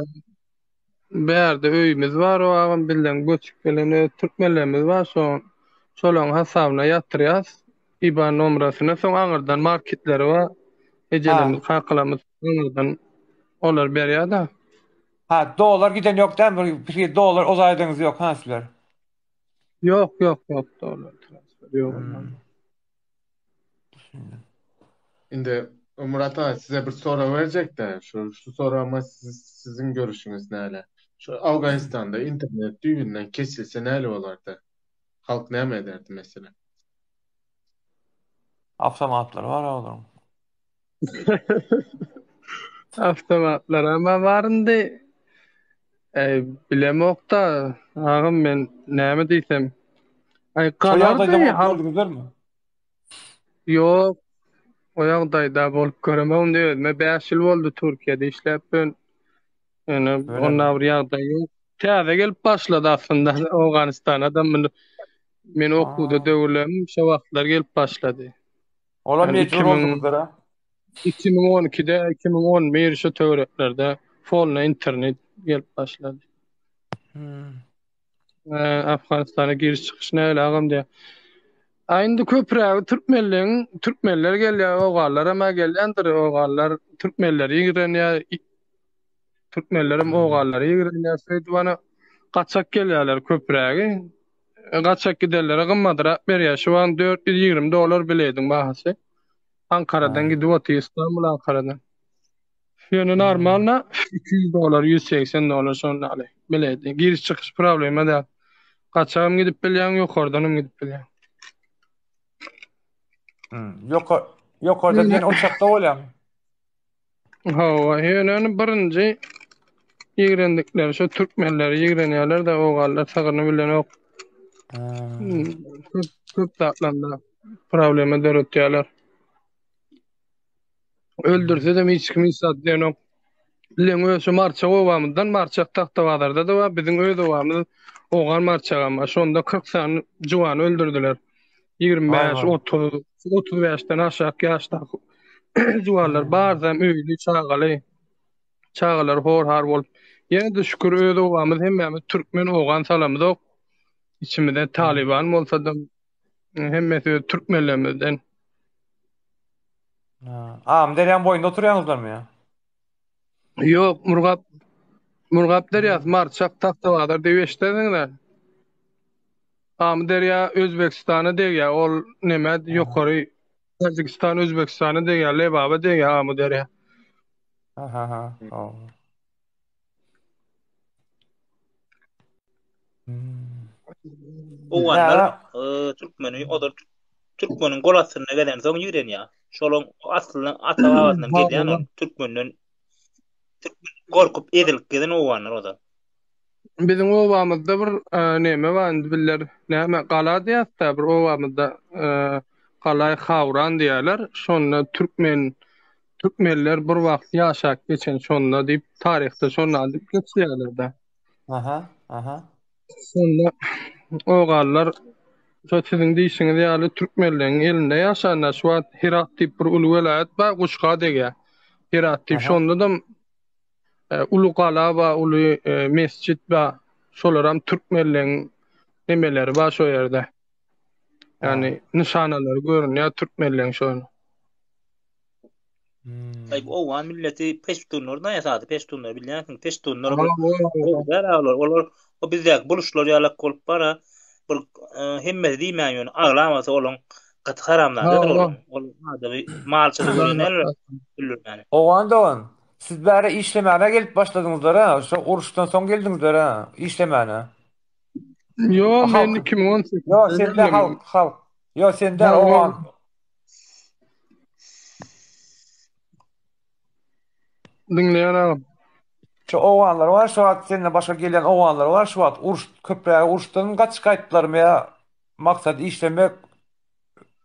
Bärde öýümiz bar o agam bizden göçüp gelen öz türkmenlerimiz bar şo şolaň hasabyna ýatyrýas IBAN nomerasyna soň aňyrdan marketleri bar ejelerimiz kakalarymyz aňyrdan olar berýärda. Ha dollar giden ýok dämi bir dollar uzaýdyňyz ýok ha sizler. Ýok ýok ýok dollar transfer ýok. Indi. Myrat aga size bir sorag berjekde. Şu şu soragyma siz, siziň görüşiňiz näle? Şu Awganystanda internet düýbünden kesilse näle bolardy? Halk näme ederdi meselem? Awtomatlary bar olaryň. Awtomatlar ama bar indi. Eý, bilemok-da, agam men näme diýsem. Aý, Şo ýagdaýda galardy bolup halk. gördüňizlermi? Ýok, o ýagdaýda bolup göremok. Indi özüme 5 ýyl boldy Türkiýede işläp ben. Ýöne Öylemi? onda bir ýagdaý ýok. Täze gelip başlady aslynda Owganystana da men men okuwda Aa. döwürlerim şo wagtlar gelip başlady. Ola Ýani mejbur 2000 bolduňyzlar ha? 2012-de, 2011 şu töwereklerde polny internet gelip başlady. Hmm. Ee, Afganistana giriş çykyş näle agam diýär. A indi köprägi türkmenleň, türkmenler gelýär, oganlar hem gelýändir, oganlar türkmenleri ýigrenýär, türkmenler hem Hmm. oganlary ýigrenýär. Şeýdip ana gaçak gelýärler köprägi. E, Gaçak gidenlere gymmadrak berýär. Şu an 420 dollar bilediň bahasy. Ankaradan Ha. gidip otyr, Istanbul Ankaradan. Ýöne Hmm. normalna 200 dollar, 180 dollar şonda aly. Biledi. Giriş çykyş problema däl. Gaçagam gidip bilýäň, ýokardan hem gidip bilýäň. Hmm. Ýoka ýokardan Ýöne diýen uçakda bolýarmy? hawa, ýöne ony birinji ýigrendikleri şo türkmenleri ýigrenýärler-de, oganlar sygyryny bilenok. Ha. Hmm, Köp köp zatlarda problema döretýärler. Öldürsedem hiç kim hiç zat diýenok. Bilen öz şu Marçak obamyzdan Marçak Tagtabazarda-da bar, biziň öz obamyz Ogan Marçagam bar. Şonda 40 sany juwany öldürdiler. Vay 25, vay. 30, 35-den aşak ýaşdaky juwanlar Hmm. barsam öýli, çagaly, çagalary hor-har bolup. Ýene-de şükür öz obamyz hemmämiz türkmen, ogan salamyzok. Içimizde Hmm. talyban bolsa-da hemmesi öz türkmenlerimizden. Ha. Amyderýaň boýunda oturýaňyzlarmy ýa? Ýok, Murgap Murgap derýasy Hmm. Marçak Tagtabazar diýip eşidensiňiz-ä. Amyderýa Özbegistana degýär. Ol neme Ha. ýokary Täjigistan Özbegistana degýär, Lebaba degýär Amyderýa. Ha ha ha. Oh. Hmm. Owganlar Näme? e, türkmeni ozal türkmeniň gol astynda gezensoň ýigrenýär. Şolaň aslynda ata-babasyndan gelýän ol türkmenden türkmen gorkup ezilip gezen owganlar ozal. Biziň obamyzda bir e, neme bar indi biller näme gala diýýäs-de bir obamyzda e, Galaý Hawran diýýärler. Şonda türkmen türkmenler bir wagt ýaşap geçen şonda diýip taryhda şonda diýip geçýärler-de. Aha, aha. Şonda oganlar şo siziň diýşiňiz ýaly türkmenleriň elinde ýaşanda şu wagt Herat diýip bir uly welaýat bar, Guşga degýär. Herat diýip Aha. şonda-da e, uly gala bar, uly e, mesjit bar. Şolaram türkmenleriň nemeleri bar şo ýerde. Ha. Ýagny nyşanalary görünýär türkmenleriň şony. Aý Hmm. bu owgan milleti peştunlar da esasy peştunlar bilýänsiň. Peştunlar bir Ha, gowy däl olar. Olar o bizdäki buluşlar ýalak bolup bara bir e, hemmesi diýmän ýöne aglamasy olaň gaty haramzadadyr Ha, olaň. Ol adamy malçylyk bilen näler öldürmäni. Ogan dogan, siz bäri işlemäne gelip başladyňyzlar ha, şo uruşdan soň geldiňizler ha, işlemäne. Yo men Halk. 2018 Yo sende halk, halk. Yo sende Ha, ogan. Diňleýän agam. Şu oganlar bar, şu wagt senden başga gelýän oganlar bar, şu wagt uruş köprägi uruşdan gaçyp gaýtdylarmy ýa maksat işlemek,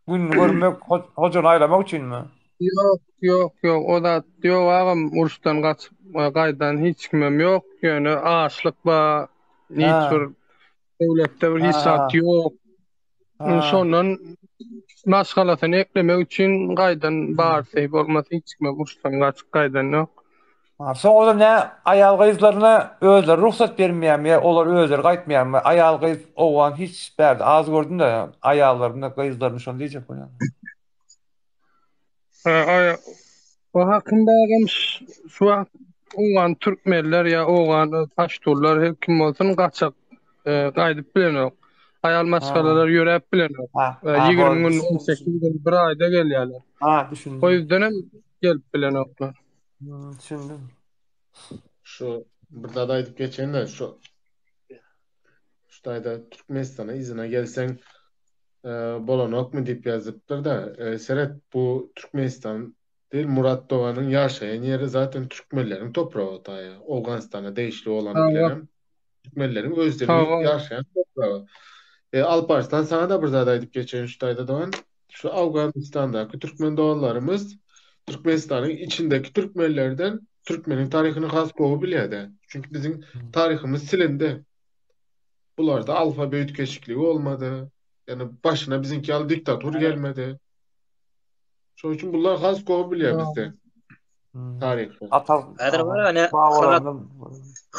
gününi görmek, hojany aýlamak üçinmi? Ýok, ýok, ýok, o zat ýok agam, uruşdan gaçyp gaýdan hiç kimem ýok, ýöne açlyk bar, hiç bir döwletde bir hiç zat ýok. Şondan maşgalasyny eklemek üçin gaýdan barsy bolmasa hiç kime uruşdan gaçyp gaýdan ýok. Ha, soň olar nä aýal gyzlaryna özleri rugsat bermeýärmi ýa olar özleri gaýtmaýarmy? Aýal gyz owgan hiç bärde az gördüm-de aýallaryny gyzlaryny şony diýjek bolýan. Ha, aýa o hakynda agam şu wagt owgan türkmenler ýa owgan paştunlar her kim bolsun gaçak e, gaýdyp bilenok. Aýal maşgalalar ýöräp bilenok. Ha, E, ha, 20 bol, gün, düşündim, 18 gün bir aýda gelýärler. Ha, O düşündim. ýüzden hem. Gelip bilenoklar. Düşündim. Şu bir zat aýdyp geçeýin-de, şu şu taýda Türkmenistana yzyna gelseň bolanokmy diýip ýazypdyr-da. Seret, bu Türkmenistan değil Murat doganyň ýaşaýan ýeri zaten türkmenleriň topragy taýa. Owganystana degişli bolany bilenem. Türkmenleriň özleriniň ýaşaýan topragy. E, Alparslan sana-da bir zat aýdyp geçeýin şu taýda dogan. Şu Awganystandaky türkmen doganlarymyz Türkmenistanyň içindeki türkmenlerden türkmeniň taryhyny has gowy bilýärdi. Çünki biziň taryhymyz silindi. Bularda alfabe üýtgeşikligi bolmady. Ýani başyna biziňki ýaly diktatur gelmedi. Şonuň üçin bular has gowy bilýär bizden. Taryhy. Ata Häzir bar ene Hyrat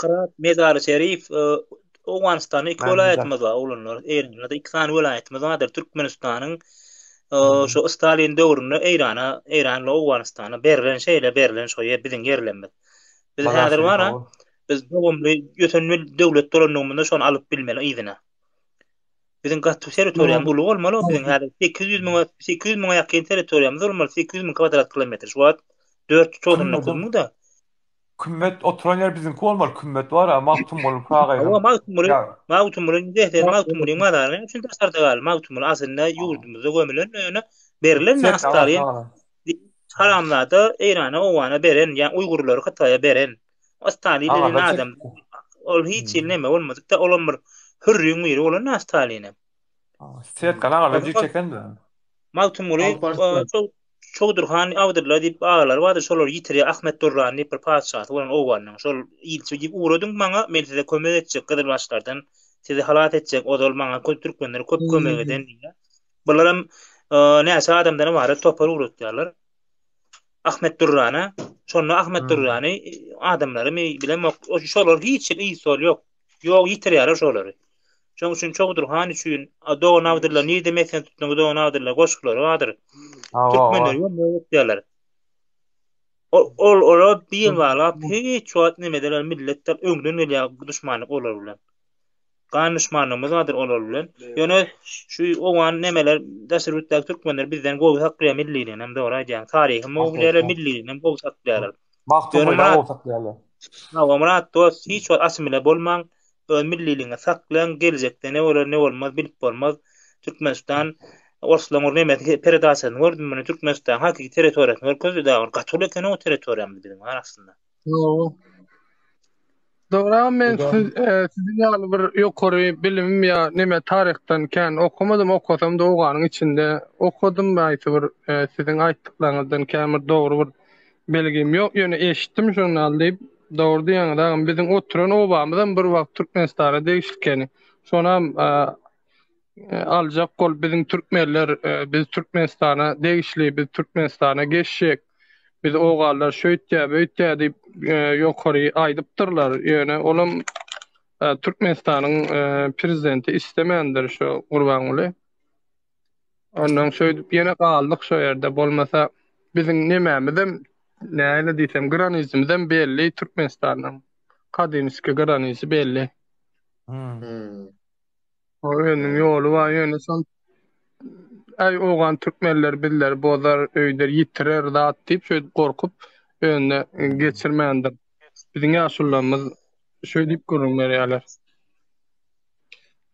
Hyrat Mezary Şerif e, Owganystanda iki welaýatymyz bar oglanlar. Eýranda iki sany welaýatymyz bardyr. Türkmenistanyň e, şu Stalin döwründe Eýrana, Eýran bilen Owganystana berlen şeýle berlen şo ýer biziň ýerlerimiz. Biz häzir bar biz dogumly ösen döwlet bolandygymyzda şony alyp bilmeli yzyna. Biziň gaty territoriýamyz uly bolmaly, biziň häzir 800 müňe 800 müňe ýakyn territoriýamyz bolmaly, 800 müň kvadrat kilometr. Şu wagt 499 müň da. Kümmet oturan ýer biziňki bolmaly, kümmet bar ha, Magtymguly Pyragy. Hawa, Magtymguly, Magtymguly dehler, Magtymgulyň mazary näme üçin daşarda galdy? Magtymguly aslynda ýurdumyzda gömülen, ýöne berlen Stalin haramzada Eýrana, Owgana beren, ýa uýgurlary Hytaýa beren. Stalin denen adam ol hiç ýyl neme bolmadyk da olam bir hürriň biri bolan da Stalinem. Setka nagalar jik çeken de. Magtymguly Çowdur han Abdylla diýip agalary bardy şolary ýitirýär Ahmet Durrany diýip bir patyşasy bolan Owganyň şol ilçi diýip ugradyň maňa men size kömek etjek gyzylbaşlardan sizi halas etjek ozal maňa türkmenler köp kömek eden diýýär. Bularam näçe adamdan ybarat topar ugratýarlar. Ahmet Dürrana, şonda Ahmet Dürrany adamlary mi bilemok, şolar hiç hili yz sol ýok. Ýok ýitirýärler şolary. Şonuň üçin Çowdur han üçin Dogan Abdylla nirde mesgen tutduň Dogan Abdylla goşgulary bardyr. Türkmenleri ýok etýärler. Ol ol ola bil baglap hiç wagt nemedeler milletden öňden gelýär duşmanlyk olar bilen. Gan duşmanlygymyz bardyr olar bilen. Ýöne şu owgan nemeler daşary ýurtdaky türkmenler bizden gowy saklaýar milliligini hem dogry aýdýaň. Taryhyny gowy bilýärler, milliligini hem gowy saklaýarlar. Magtymgulyny hem gowy saklaýarlar. Hawa Myrat dost hiç wagt assimile bolmaň. Öz milliligiňi saklaň, geljekde ne bolar ne bolmaz bilip bolmaz. Türkmenistan orslaň bir nemesi peredaçasyny gördüm muny Türkmenistan hakyky territoriýasyny görkezdi dagy gaty uly eken o territoriýamyz biziň bar aslynda. Dogry. Dogry agam men siz, e, siziň ýaly bir ýokary bilimim ýa neme taryhdan kän okamadym, okasam-da Owganyň içinde okadym, haýsy bir e, siziň aýtdyklaryňyzdan kän bir dogry bir belgim ýok, ýöne eşitdim şony al diýip, dogry diýýäňiz agam, biziň oturan obamyzam bir wagt Türkmenistana degişli ekeni. Şonam e, aljak bolup biziň türkmenler e, biz Türkmenistana degişli biz Türkmenistana geçjek biz ogallar şöýtýä böytýä diýip e, ýokary aýdypdyrlar ýöne olam e, Türkmenistanyň prezidenti istemändir şu Gurbanguly ondan şöýdüp ýene galdyk şo ýerde bolmasa biziň nemämizem näle diýsem granizimizem belli Türkmenistanyň kadimski granizi belli hmm. Hmm. O özüniň ýoly bar, ýöne şol Äý owgan türkmenler bizleri bozar, öýder, ýitirer zat diýip şeýdip gorkup önüne geçirmändir. Biziň ýaşulularymyz şeý diýip gürrüň berýärler.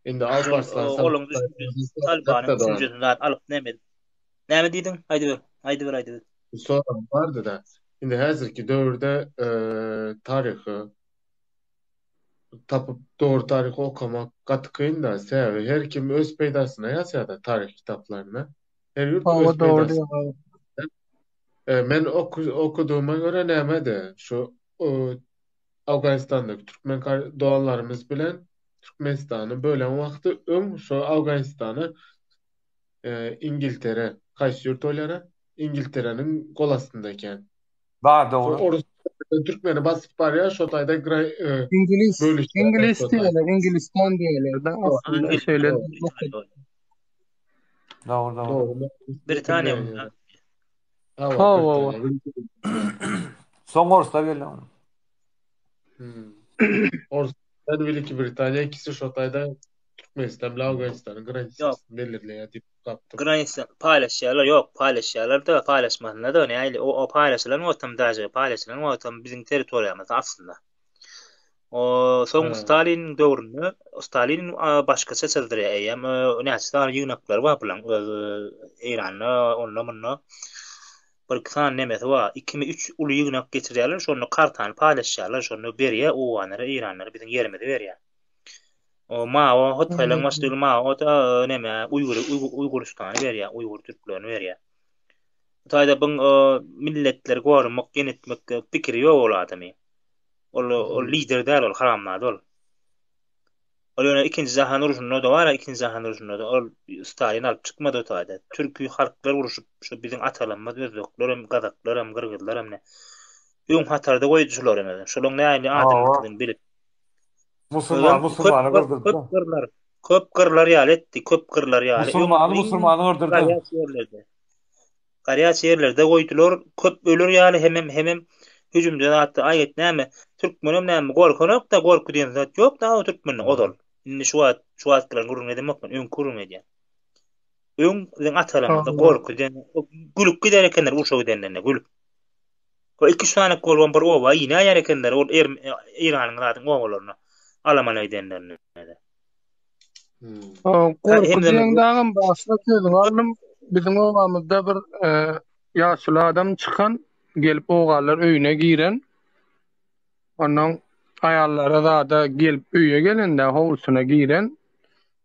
Indi Alparslan Olaň düşünjesi, Talybanyň düşünjesini zat alyp näme edip. Näme diýdiň? Aýdyber. Aýdyber, aýdyber. Bir soragym bardy-da. Indi häzirki döwürde taryhy tapyp dogry taryhy okamak gaty kyn-da, sebäbi her kim öz peýdasyna ýazýar-da taryh kitaplaryny. Her ýurt Hawa öz dogry peýdasyna. diýýäň. E, men okudygyma görä nämedi, şu Awganystandaky türkmen doganlarymyz bilen Türkmenistany bölen wagty öň şo Awganystany e, Ingiltere, haýsy ýurt bolýar-a? Ingiltereniň gol astynda eken. Bar dogry. Orus türkmeni basyp barýar, şo taýda e, Ingilis, Ingilis diýerler, Ingilistan diýerler da aslynda şeýle. Dogry, dogry. Britaniýa. Hawa. Soň orslar geldi. Hmm. Orslar Veliki Britaniýa ikisi şo taýda. Türkmenistan bilen Owganystanyň granisasyny belirleýär diýip okapdym. Granisa paýlaşýarlar, ýok, paýlaşýarlar-da, paýlaşmasynlar-da, nähili, o, o paýlaşylan wagtam daže, paýlaşylan wagtam biziň territoriýamyzda aslynda. O, soň Ha. Stalin döwründe, Stalin a, başgaça çyzdyrýar eýýäm, ö, näçe sany ýygnaklary bar bulaň, öz Eýranda, onda, munda. Bir-iki sany nemesi bar, ikimi, üç uly ýygnak geçirýärler, şonda kartany paýlaşýarlar, şonda berýär owganlara, eýranlara biziň ýerimizi berýär. O Mao, Hytaýlaryň başlygy Mao da neme, Uýgur, Uýgurystany berýär, uýgur türklerini berýär. Hytaýda bu milletleri goramak, ýen etmek pikiri ýok ol adamy. Ol ol lider däl ol, haramzada ol. Ol ýöne ikinji jahan urşunda da bar, ikinji jahan urşunda da ol Stalin alyp çykmady o taýda. Türki halklar urşup, şu biziň atalarymyz özbekler hem, gazaklar hem, gyrgyzlar hem ne. Öň hatarda goýdy şulary hem. Şolaryň nähili adamlygyny bilip. Musulman Özem musulmany köp gyrdyrdy. köp gyrlar, köp gyrlar ýaly etdi, köp gyrlar ýaly. Öň Musulmany iň musulmany gyrdyrdy. garýaç ýerlerde. Garýaç ýerlerde goýdular, köp öler ýaly hemem hemem hüjümde zatda aý et näme, türkmenem näme gorkanok-da, gorky diýen zat ýok-da o türkmende ozal. Indi şu wagt şu wagtkylaryň gürrüňini edemok men, öňki gürrüňini edýän. Öň biziň atalarymyzda gorky diýen gülüp gider ekenler urşa gidenlerinde gülüp. O iki-üç sany bolubam bir oba inäýer ekenler ol Eýranyň zadyň obalaryna alamana gidenlerinde. Hmm. Gorky diýen dagam başga sözüňi aldym. Biziň obamyzda bir e, ýaşuly adam çykan, gelip oganlar öýüne giren. Ondan aýallara zada gelip öýe gelende howlusyna giren.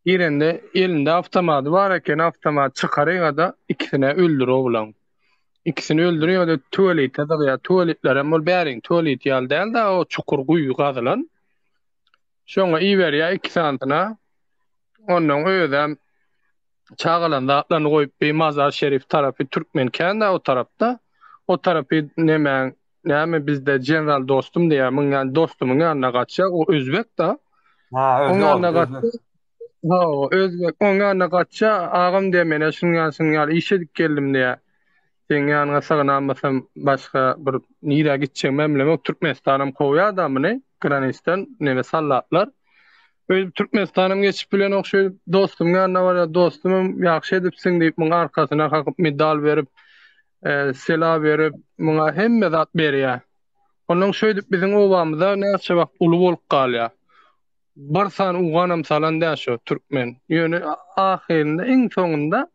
Girende elinde awtomady bar eken, awtomat çykaryga-da ikisine öldür oglan. Ikisini öldürýär-de tualete dygýar. Tualetlerem ol bäriň tualeti ýaly däl-de, o çukur guýy gazylan. Şoňa iberýär iki sanysyna. Ondan özem çagalan zatlaryny goýup bir Mazar Şerif tarapy türkmen kän-de o tarapda. O tarapy nemäň näme bizde general dostum diýýär. Muň ýany dostumyň ýanyna gaçýar. O özbek-de. Ha, Oň özbek, ýanyna özbek. gaçýar. Hawa, özbek oň ýanyna gaçýar. Agam diýýär, men-ä şunuň ýaly, şunuň ýaly iş edip geldim diýýär. Seň ýanyňa sygynammasam başga bir nirä gitjegimem bilemok. Türkmenistanam kowýar-da muny, granisden neme sallatlar. Öýdüp Türkmenistanam geçip bilenok, şeýdip dostumyň ýanyna barýar. Dostumam ýagşy edipsiň diýip, muň arkasyna kakyp medal berip, e, sela berip, muňa hemme zat berýär. Ondan şeýdip biziň obamyzda näçe wagt uly bolup galýar. Bir sany uganam salan däl şo türkmen. Ýöne ahyrynda iň soňunda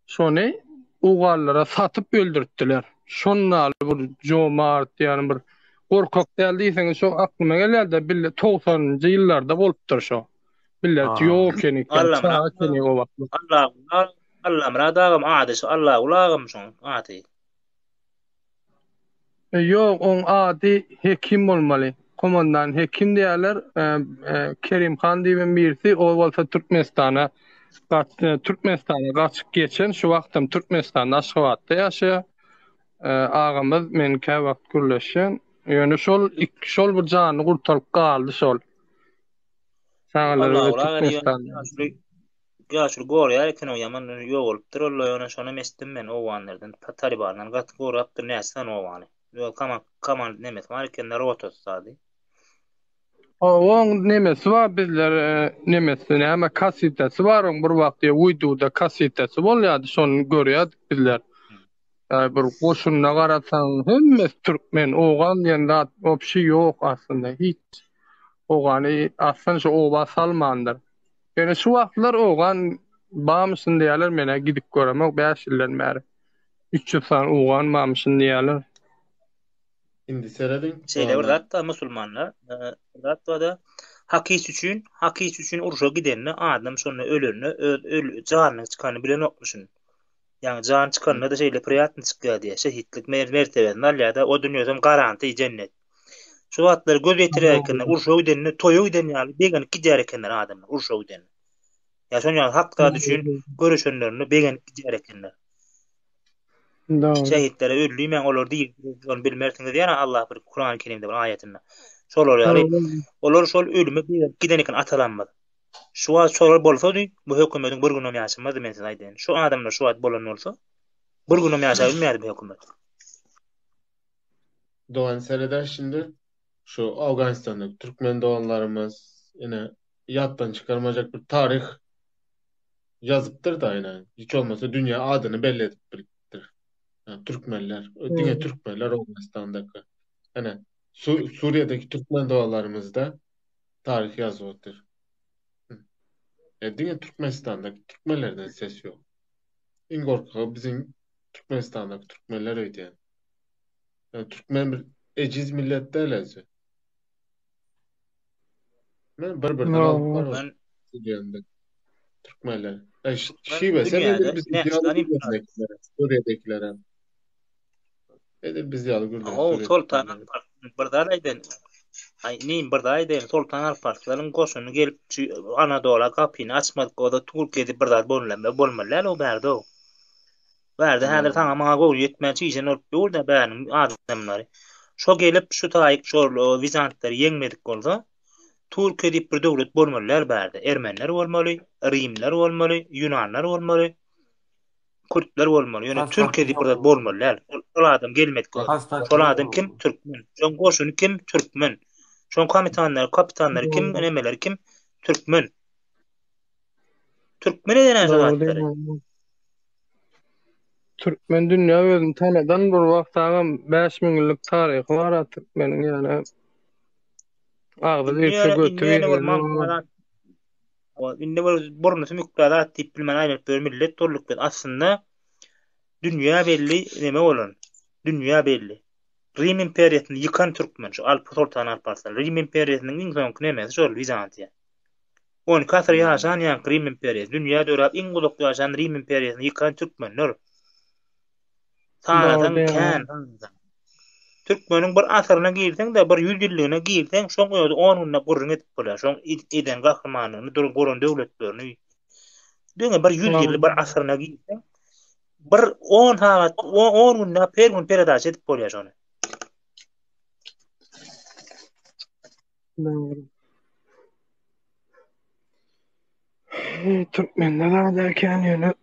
şony uganlara satyp öldürtdiler. Şondaly bir jomart, ýagny bir gorkak däl diýseňiz şo aklyma gelýär-de bille togsanynjy ýyllarda bolupdyr şo. Millet ýok ekeni, çaga ekeni o wagtlar. Allamyrat, Allamyrat agam ady şo Allaguly agam şoň ady. Ýok, oň ady Hekim bolmaly. Komandan Hekim diýýärler. Kerim han diýibem birisi, o bolsa Türkmenistana Türkmenistana gaçyp geçen, şu wagtam Türkmenistanda Aşgabatda ýaşaýar. Agamyz men käwagt gürleşýän. Ýöne şol şol bir janyny gurtaryp galdy şol. Çagalary Türkmenistanda. Ýaşuly gorýar eken o ýaman ýogalypdyr ol ýöne şonam eşitdim men owganlardan talibandan gaty gorapdyr näçe sany owgany öz kaman kaman nemesi bar ekende rotasy zady. Oň nemesi bar bizler nemesi näme kasetesi bar oň bir wagt wideoda kasetesi bolýardy şony görýärdik bizler. Bir goşunyna garasaň hemmesi türkmen owgan diýen zat wobşe ýok aslynda hiç owgany aslynda şu oba salmandyr. Ýöne şu wagtlar owgan barmyşyn diýýärler, men-ä gidip göremok 5 ýyldan bäri. 300 sany owgan barmyşyn diýýärler. Indi serediň. Şeýle bir zat da musulmanlar, bir zat bar-da, hak iş üçin, hak iş üçin urşa gidende adam şonda ölende öz öl janynyň çykanyny bilenokmyşyn. Ýagny jany çykanda-da şeýle priýatny çykýar diýýär. Şehitlik mertebesini alýar-da, o dünýesem garanti jennet. Şu wagtlar göz ýetirýär ekenler, urşa gidende, toýa giden ýaly begenip gidýär ekenler adamlar urşa gidende. Ýa şonuň ýaly hak zat üçin göreşenlerinde begenip gidýär ekenler. Dogry. Şehitlere öldü diýmäň, olar diri, ony bilmersiňiz diýýär Allah bir Kurany Kerimde bir aýatynda. Şolar ýaly, olar şol ölüme begenip giden eken atalarymyz. Şu wagt şolar bolsady, bu hökümetiň bir günem ýaşamazdy men size aýdaýyn. Şu adamlar şu wagt bolan bolsa, bir günem ýaşap bilmeýärdi bu hökümet. Dogan sereder şimdi şu Afganistan'da Türkmen doganlarymyz ine. ýatdan çykarmajak bir taryh ýazypdyr da ýöne hiç bolmasa dünýä adyny belli edip bilipdir. Ýa türkmenler, diňe türkmenler Owganystandaky. Ýöne Suriýadaki türkmen doganlarymyzda taryh ýazyp otyr. E, diňe Türkmenistandaky türkmenlerden ses ýok. Iň gorkagy biziň Türkmenistandaky türkmenler öýdýän. Ýa türkmen bir ejiz millet däl özi. Men bir-birden alyp bar Ben diýende. Türkmenler. E, Türkmen şiwe sen dünýäde edil biz näçe ýaly sany gürleýäkilere, Suriýadakilere. Edil biz ýaly gürleýär Ow, Suriýa Soltan türkmenleri. Alparslan bir zat aýdaýyn. Aý, inim bir zat aýdaýyn. Soltan Alparslanyň goşuny gelip şu Anadola gapyny açmadyk bolsa Türkiýede bir zat bolmaly bolmaly däl o bärde-ow. Bärde häzir saňa maňa göwni ýetmän çişen bolup dur-da bäriniň adamlary. Şo gelip şu taýyk şol wizantlary ýeňmedik bolsa Türkiýe diýip bir döwlet bolmaly däl bärde. Ermeniler bolmaly, rimler bolmaly, ýunanlar bolmaly. Kürtler bolmaly. Ýöne Türkiýe diýip bir zat bolmaly däl. Ol adam gelmedik bolsa. Şol adam kim? Türkmen. Şoň goşuny kim? Türkmen. Şoň komitanlary, kapitanlary kim? Nemeleri kim? Türkmen. Türkmen eden şu zatlary. Türkmen dünýä özüni tanadan bir wagt agam 5000 ýyllyk taryhy bar a türkmeniň ýöne agzy birse göti bir. Indi bir burny sümükli zat diýip bilmän aýlanyp ýören millet bolduk biz. Aslynda dünýä belli neme bolan. Dünýä belli. Rim imperiýasyny ýykan türkmen şu Alp Soltan Alparslan. Rim imperiýasynyň iň soňky nemesi şol Wizantiýa. 12 asyr ýaşan ýaňky Rim imperiýasy. Dünýä döräp iň uzak ýaşan Rim imperiýasyny ýykan türkmenler. Sanasaň kän. Türkmeniň bir asyryna girseň-de, bir ýüz ýyllygyna girseň, şoň özi on günde gürrüň edip bolýar. Şoň eden gahrymanlygyny, duran guran döwletlerini. Diňe bir ýüz ýylly bir asyryna girseň, bir on sagat, on günläp her gün peredaça edip bolýar şony. Dogry. Türkmende zat kän ýöne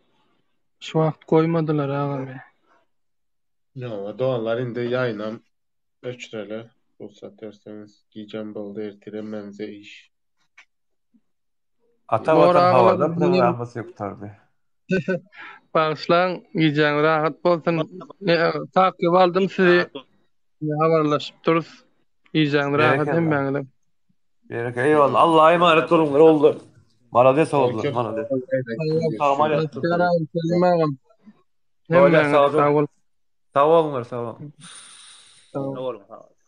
şu wagt goýmadylar agam. Ýa, doganlar indi ýaýynam öçüreli. Rugsat berseňiz, gijem boldy, ertir hemmämize iş. Ata Watan habarlar programmasy gutardy. Bagyşlaň, gijäňiz rahat bolsun. Takyp aldym sizi. Habarlaşyp durus. Gijäňiz rahat hemmäňize. Bereke eyvallah. Allah'a emanet boluňlar oldu. Malades oldular. Malades. Salam Hemmäňize sag boluň. Sag boluňlar, sag boluň. Sag boluň, sag boluň.